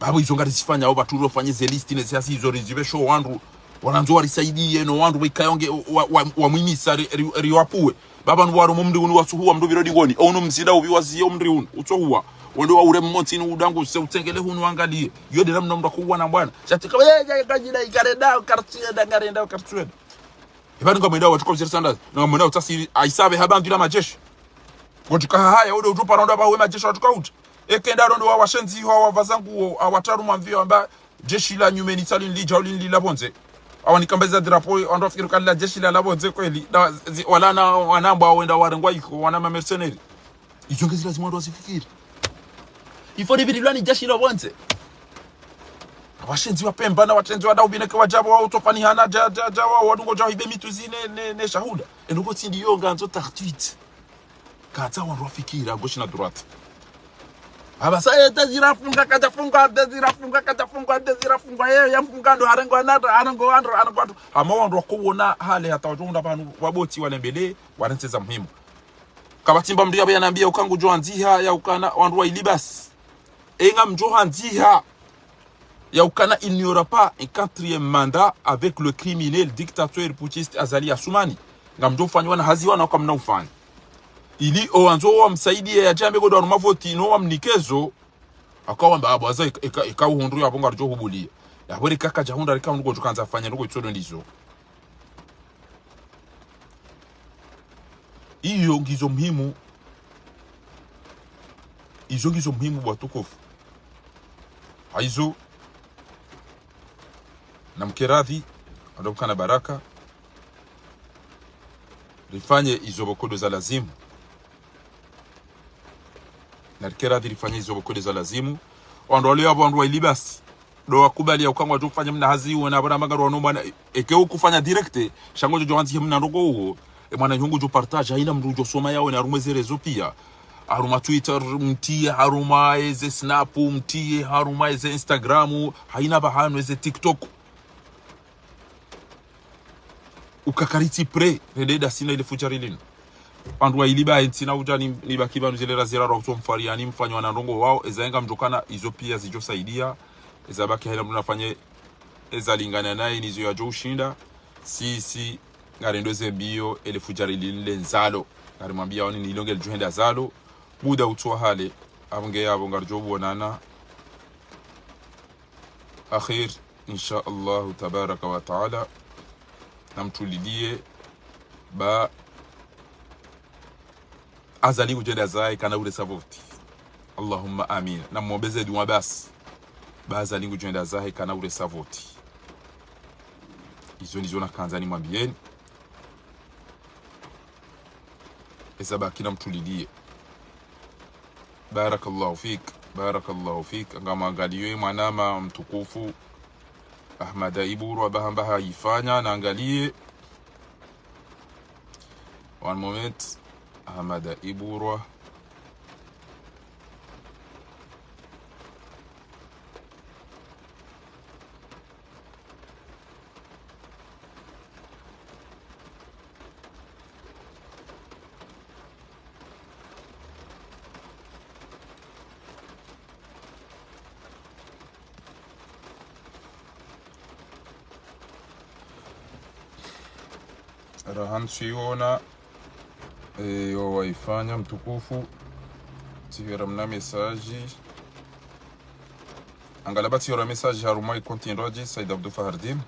Babo izo ngari zifanya, o pvatsu ro fanye ze liste ne ze hasi izo rizipve sho wandru, wanandzo warisaidiye no wandru, wikayonge, wa, wa, wa mwimisa, ri, ri, riwapuwe. Baba nuwaro mo mri unu watsuhuwa mndru pviro dingoni. Ono mzinda upvi waziye o mri unu. Utsohuwa. Wende wa ure mmontsi ni udangu se utsengele hunu angaliye. Yo de namna mndru akuwa na mbwana. Shati ka, eh, eh, kajida ikarenda, kartsuenda, ngarenda, kartsuenda. Ipvanu ngamwenda watsuka uziri sanda. Ngamwenda utsasiri, aisabe haba ndila majeshi. Ngotsuka haya, ode utsupa rondo haba we majeshi watsuka uti. Ekenda rondo wa washenzi, wa wavazangu, wa watraru mwamvio amba, jeshi la nyumeni tsa linlidja ulinlila pvondze. Awa nikamba za drapeau, wandru wafikiri kali la jeshi la, la pvondze kweli. Na, zi, wala na, wanamba wenda warengwa iko, wana ma mercenaires. Izo ngezi lazima wandru wazifikiri. Ifo libiri lwani jeshi la pvondze. Washenzi wa Pemba na washenzi wa Daubine ke wadjabo wa utofani hana dja, dja, dja wa wadungo dja hibe mitu zine, ne, ne shahuda. Endo ko tsindi yo ngandzo tartuite. Katsa wandru wafikira gauche na droite. Aba sa, eh, Désiré afungwa, kadjafungwa, Désiré afungwa, kadjafungwa, Désiré afungwa, eh, yamfungwa ndo, harengwa nata, harengwa wandru, harengwa wandru. Hama wandru wakuwona hale hata wadjo unda pvanu, waboti walembele, warentsi za muhimu. Kapvatsi mba mndru yapvo yanambia uka ngudjo handziha ya ukana wandru wa Ilibasi. Enga mdjo handziha ya ukana il n'y aura pas un quatrième mandat avec le criminel dictateur putschiste Azali Assoumani. Ngamdjo ufanya wana hazi wana waka mna ufanya. Ili owandzo wamsaidie yadje ambe kodo harumwa voti no wamnike zo. Akawamba apvo haza ika, ika, ika uhundru yapvo ngaridjo hubulia. Yapvo rika kadja hundra rika hundru kodjo kandza afanya ndoko itsodo ndizo. Iyo ngizo muhimu. Izo ngizo muhimu watukufu. Haizo. Namkeradhi. Ando mkana baraka. Rifanye izo pvoko ndo za lazimu. Narikeradhi rifanye izo pvoko ndo za lazimu. Wandru walio yapvo wandru wa Ilibasi. Ndo wakubali ya uka ngwadjo ufanya mna hazi uwo na apvo na manga ndo wanu mwana. Eke ukufanya direct. Sha ngodjo djo handzihe mna ndoko uwo. E mwana nyungu djo partage. Haina mndru djo soma yawo na harumwa eze réseaux pia. Harumwa Twitter mtie, harumwa eze Snap mtie, harumwa eze Instagram. Haina pvahanu eze TikTok. Uka karitsi prêt, rende ndasi na ile fudjari linu. Wandru wa Ilibasi ntsina udja ni, nibaki pvanu zile razira rwa kutsomfariani mfanye wana ndrongo wao, eza enga mdjo kana izo pia zidjo saidia, eza baki haina mndru nafanye, eza lingana naye nizo yadjo ushinda, sisi, ngarendo ze mbio, ele fudjari linu le ndzalo. Ngarimwambia wani ni ilo ngelidjo henda zalo, muda utsowa hale, apvo nge yapvo ngaridjo uonana. Akhir, insha Allahu tabaraka wa taala. Namtulilie, ba Azali ngudjo henda zahe kana uresa voti. Allahumma amin. Namwombeze dua basi. Ba Azali ngudjo henda zahe kana uresa voti. Izo ndizo nakandza nimwambieni. Eza baki namtulilie. Barakallahu fik, barakallahu fik. Ngamwangaliye mwanama mtukufu Ahmada Iburwa, pvahamba hayifanya, nangaliye. One moment. Ahmada Iburwa. Raha ntsiona, eh, yo wayifanya mtukufu. Tsihera mna message. Angalaba tsihera message harumwa i compte ndrodji, Said Abdou Fahardine.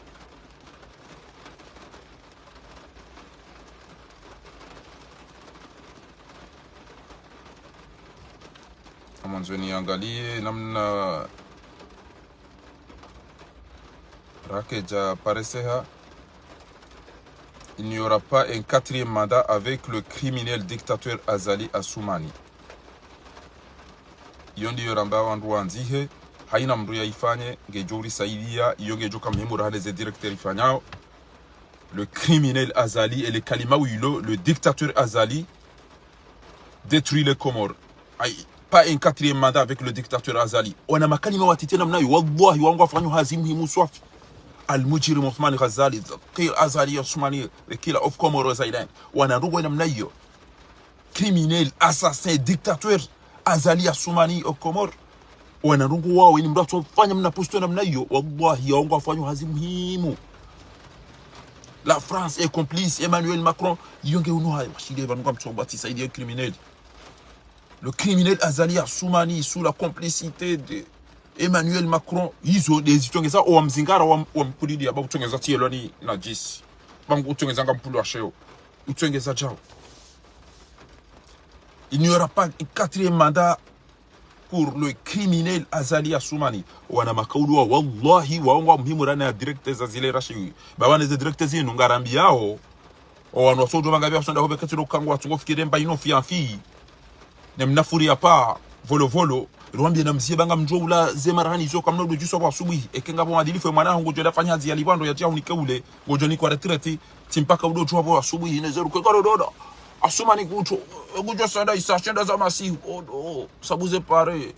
Amwandzo niangaliye namna rakedja pareseha. Il n'y aura pas un quatrième mandat avec le criminel dictateur Azali Assoumani. Iyo ndiyo ramba wandru wandzihe, haina mndru yayifanye, ngedjo urisaidia, iyo ngedjo ka muhimu raha neze direct rifanyao. Le criminel Azali, ele kalima wilo, le dictateur Azali, détruit les Comores. Aïe, pas un quatrième mandat avec le dictateur Azali. Wana makalima watiti namna yo, wallahi, wangu wafanyo hazi muhimu swafi. Al-Mujrim Othman Ghazali, the killer Azali Assoumani, the killer of Comores Island. Wana ndrongo namna iyo. Criminel, assassin, dictateur, Azali Assoumani aux Comores. Wana ndrongo wao, eni mndru atsofanya mna posto namna iyo, wallahi, wangu wafanyo hazi muhimu. La France est complice, Emmanuel Macron, iyo nge unu hayi, mashide, pvanu ngamtsomba tsi saidia criminel. Le criminel Azali Assoumani sous la complicité de Emmanuel Macron, izo nde zitsongeza owamzingara wa, wamkulidi, aba utsongeza tsielwa ni najisi. Bangu utsongeza nga mpulu wa sheo. Utsongeza djao. Il n'y aura pas un quatrième mandat pour le criminel Azali Assoumani. Wana makaulu wa, wallahi, waongo wa muhimu rana ya direct za zile rashi. Ba wana ze direct zinu ngarambiao. Owanu wasodjo pvanga pvia wasonda ho pveketsi lo kangu watsungo fikire mba ino fiya mfi. Ne mna furi ya pa, volo volo. Rwambie na mzie ba ngamdjo ula ze marahani zo kamna udo djuswa pvo asubuhi. Eke ngapvo mwadilifu e mwana hangu djo enda fanya hazi ya lipvandro ya tia hunike ule. Ngodjo nikwa retraite. Tsi mpaka udo djua pvo asubuhi. Ne zeru kwe karo doda. Assoumani kutso. Kutso sada isa shenda za masihu. Oh, oh. Sabu ze pare.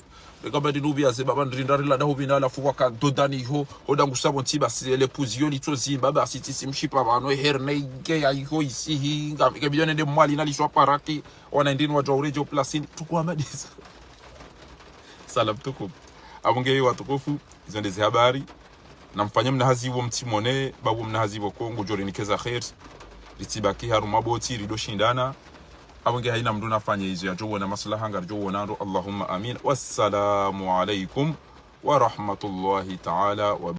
Eka badi nubi ya ze baba ndrinda rila dahu bina alafu waka dodani iho, odangu sabo nti basi ele puzi yo litso zimba, basi tisi mshipa bano, herne ike ya iho isihi, nga, ike bidone nde mwali na liswa paraki, wana ndini wadjo uredjo plasini, tukuwa madisa. Salam tukum. Abonge watukufu, izo nde ze habari. Na mfanye mna hazi wo mtsimone, babu mna hazi wo Kongo, djori nikeza kheri. Ritsibaki harumwa boti, rido shindana. Abonge haina mndru nafanye izo yadjo wona maslaha, ngaridjo wona ndo. Allahumma amin. Wassalamu alaikum wa rahmatullahi ta'ala wa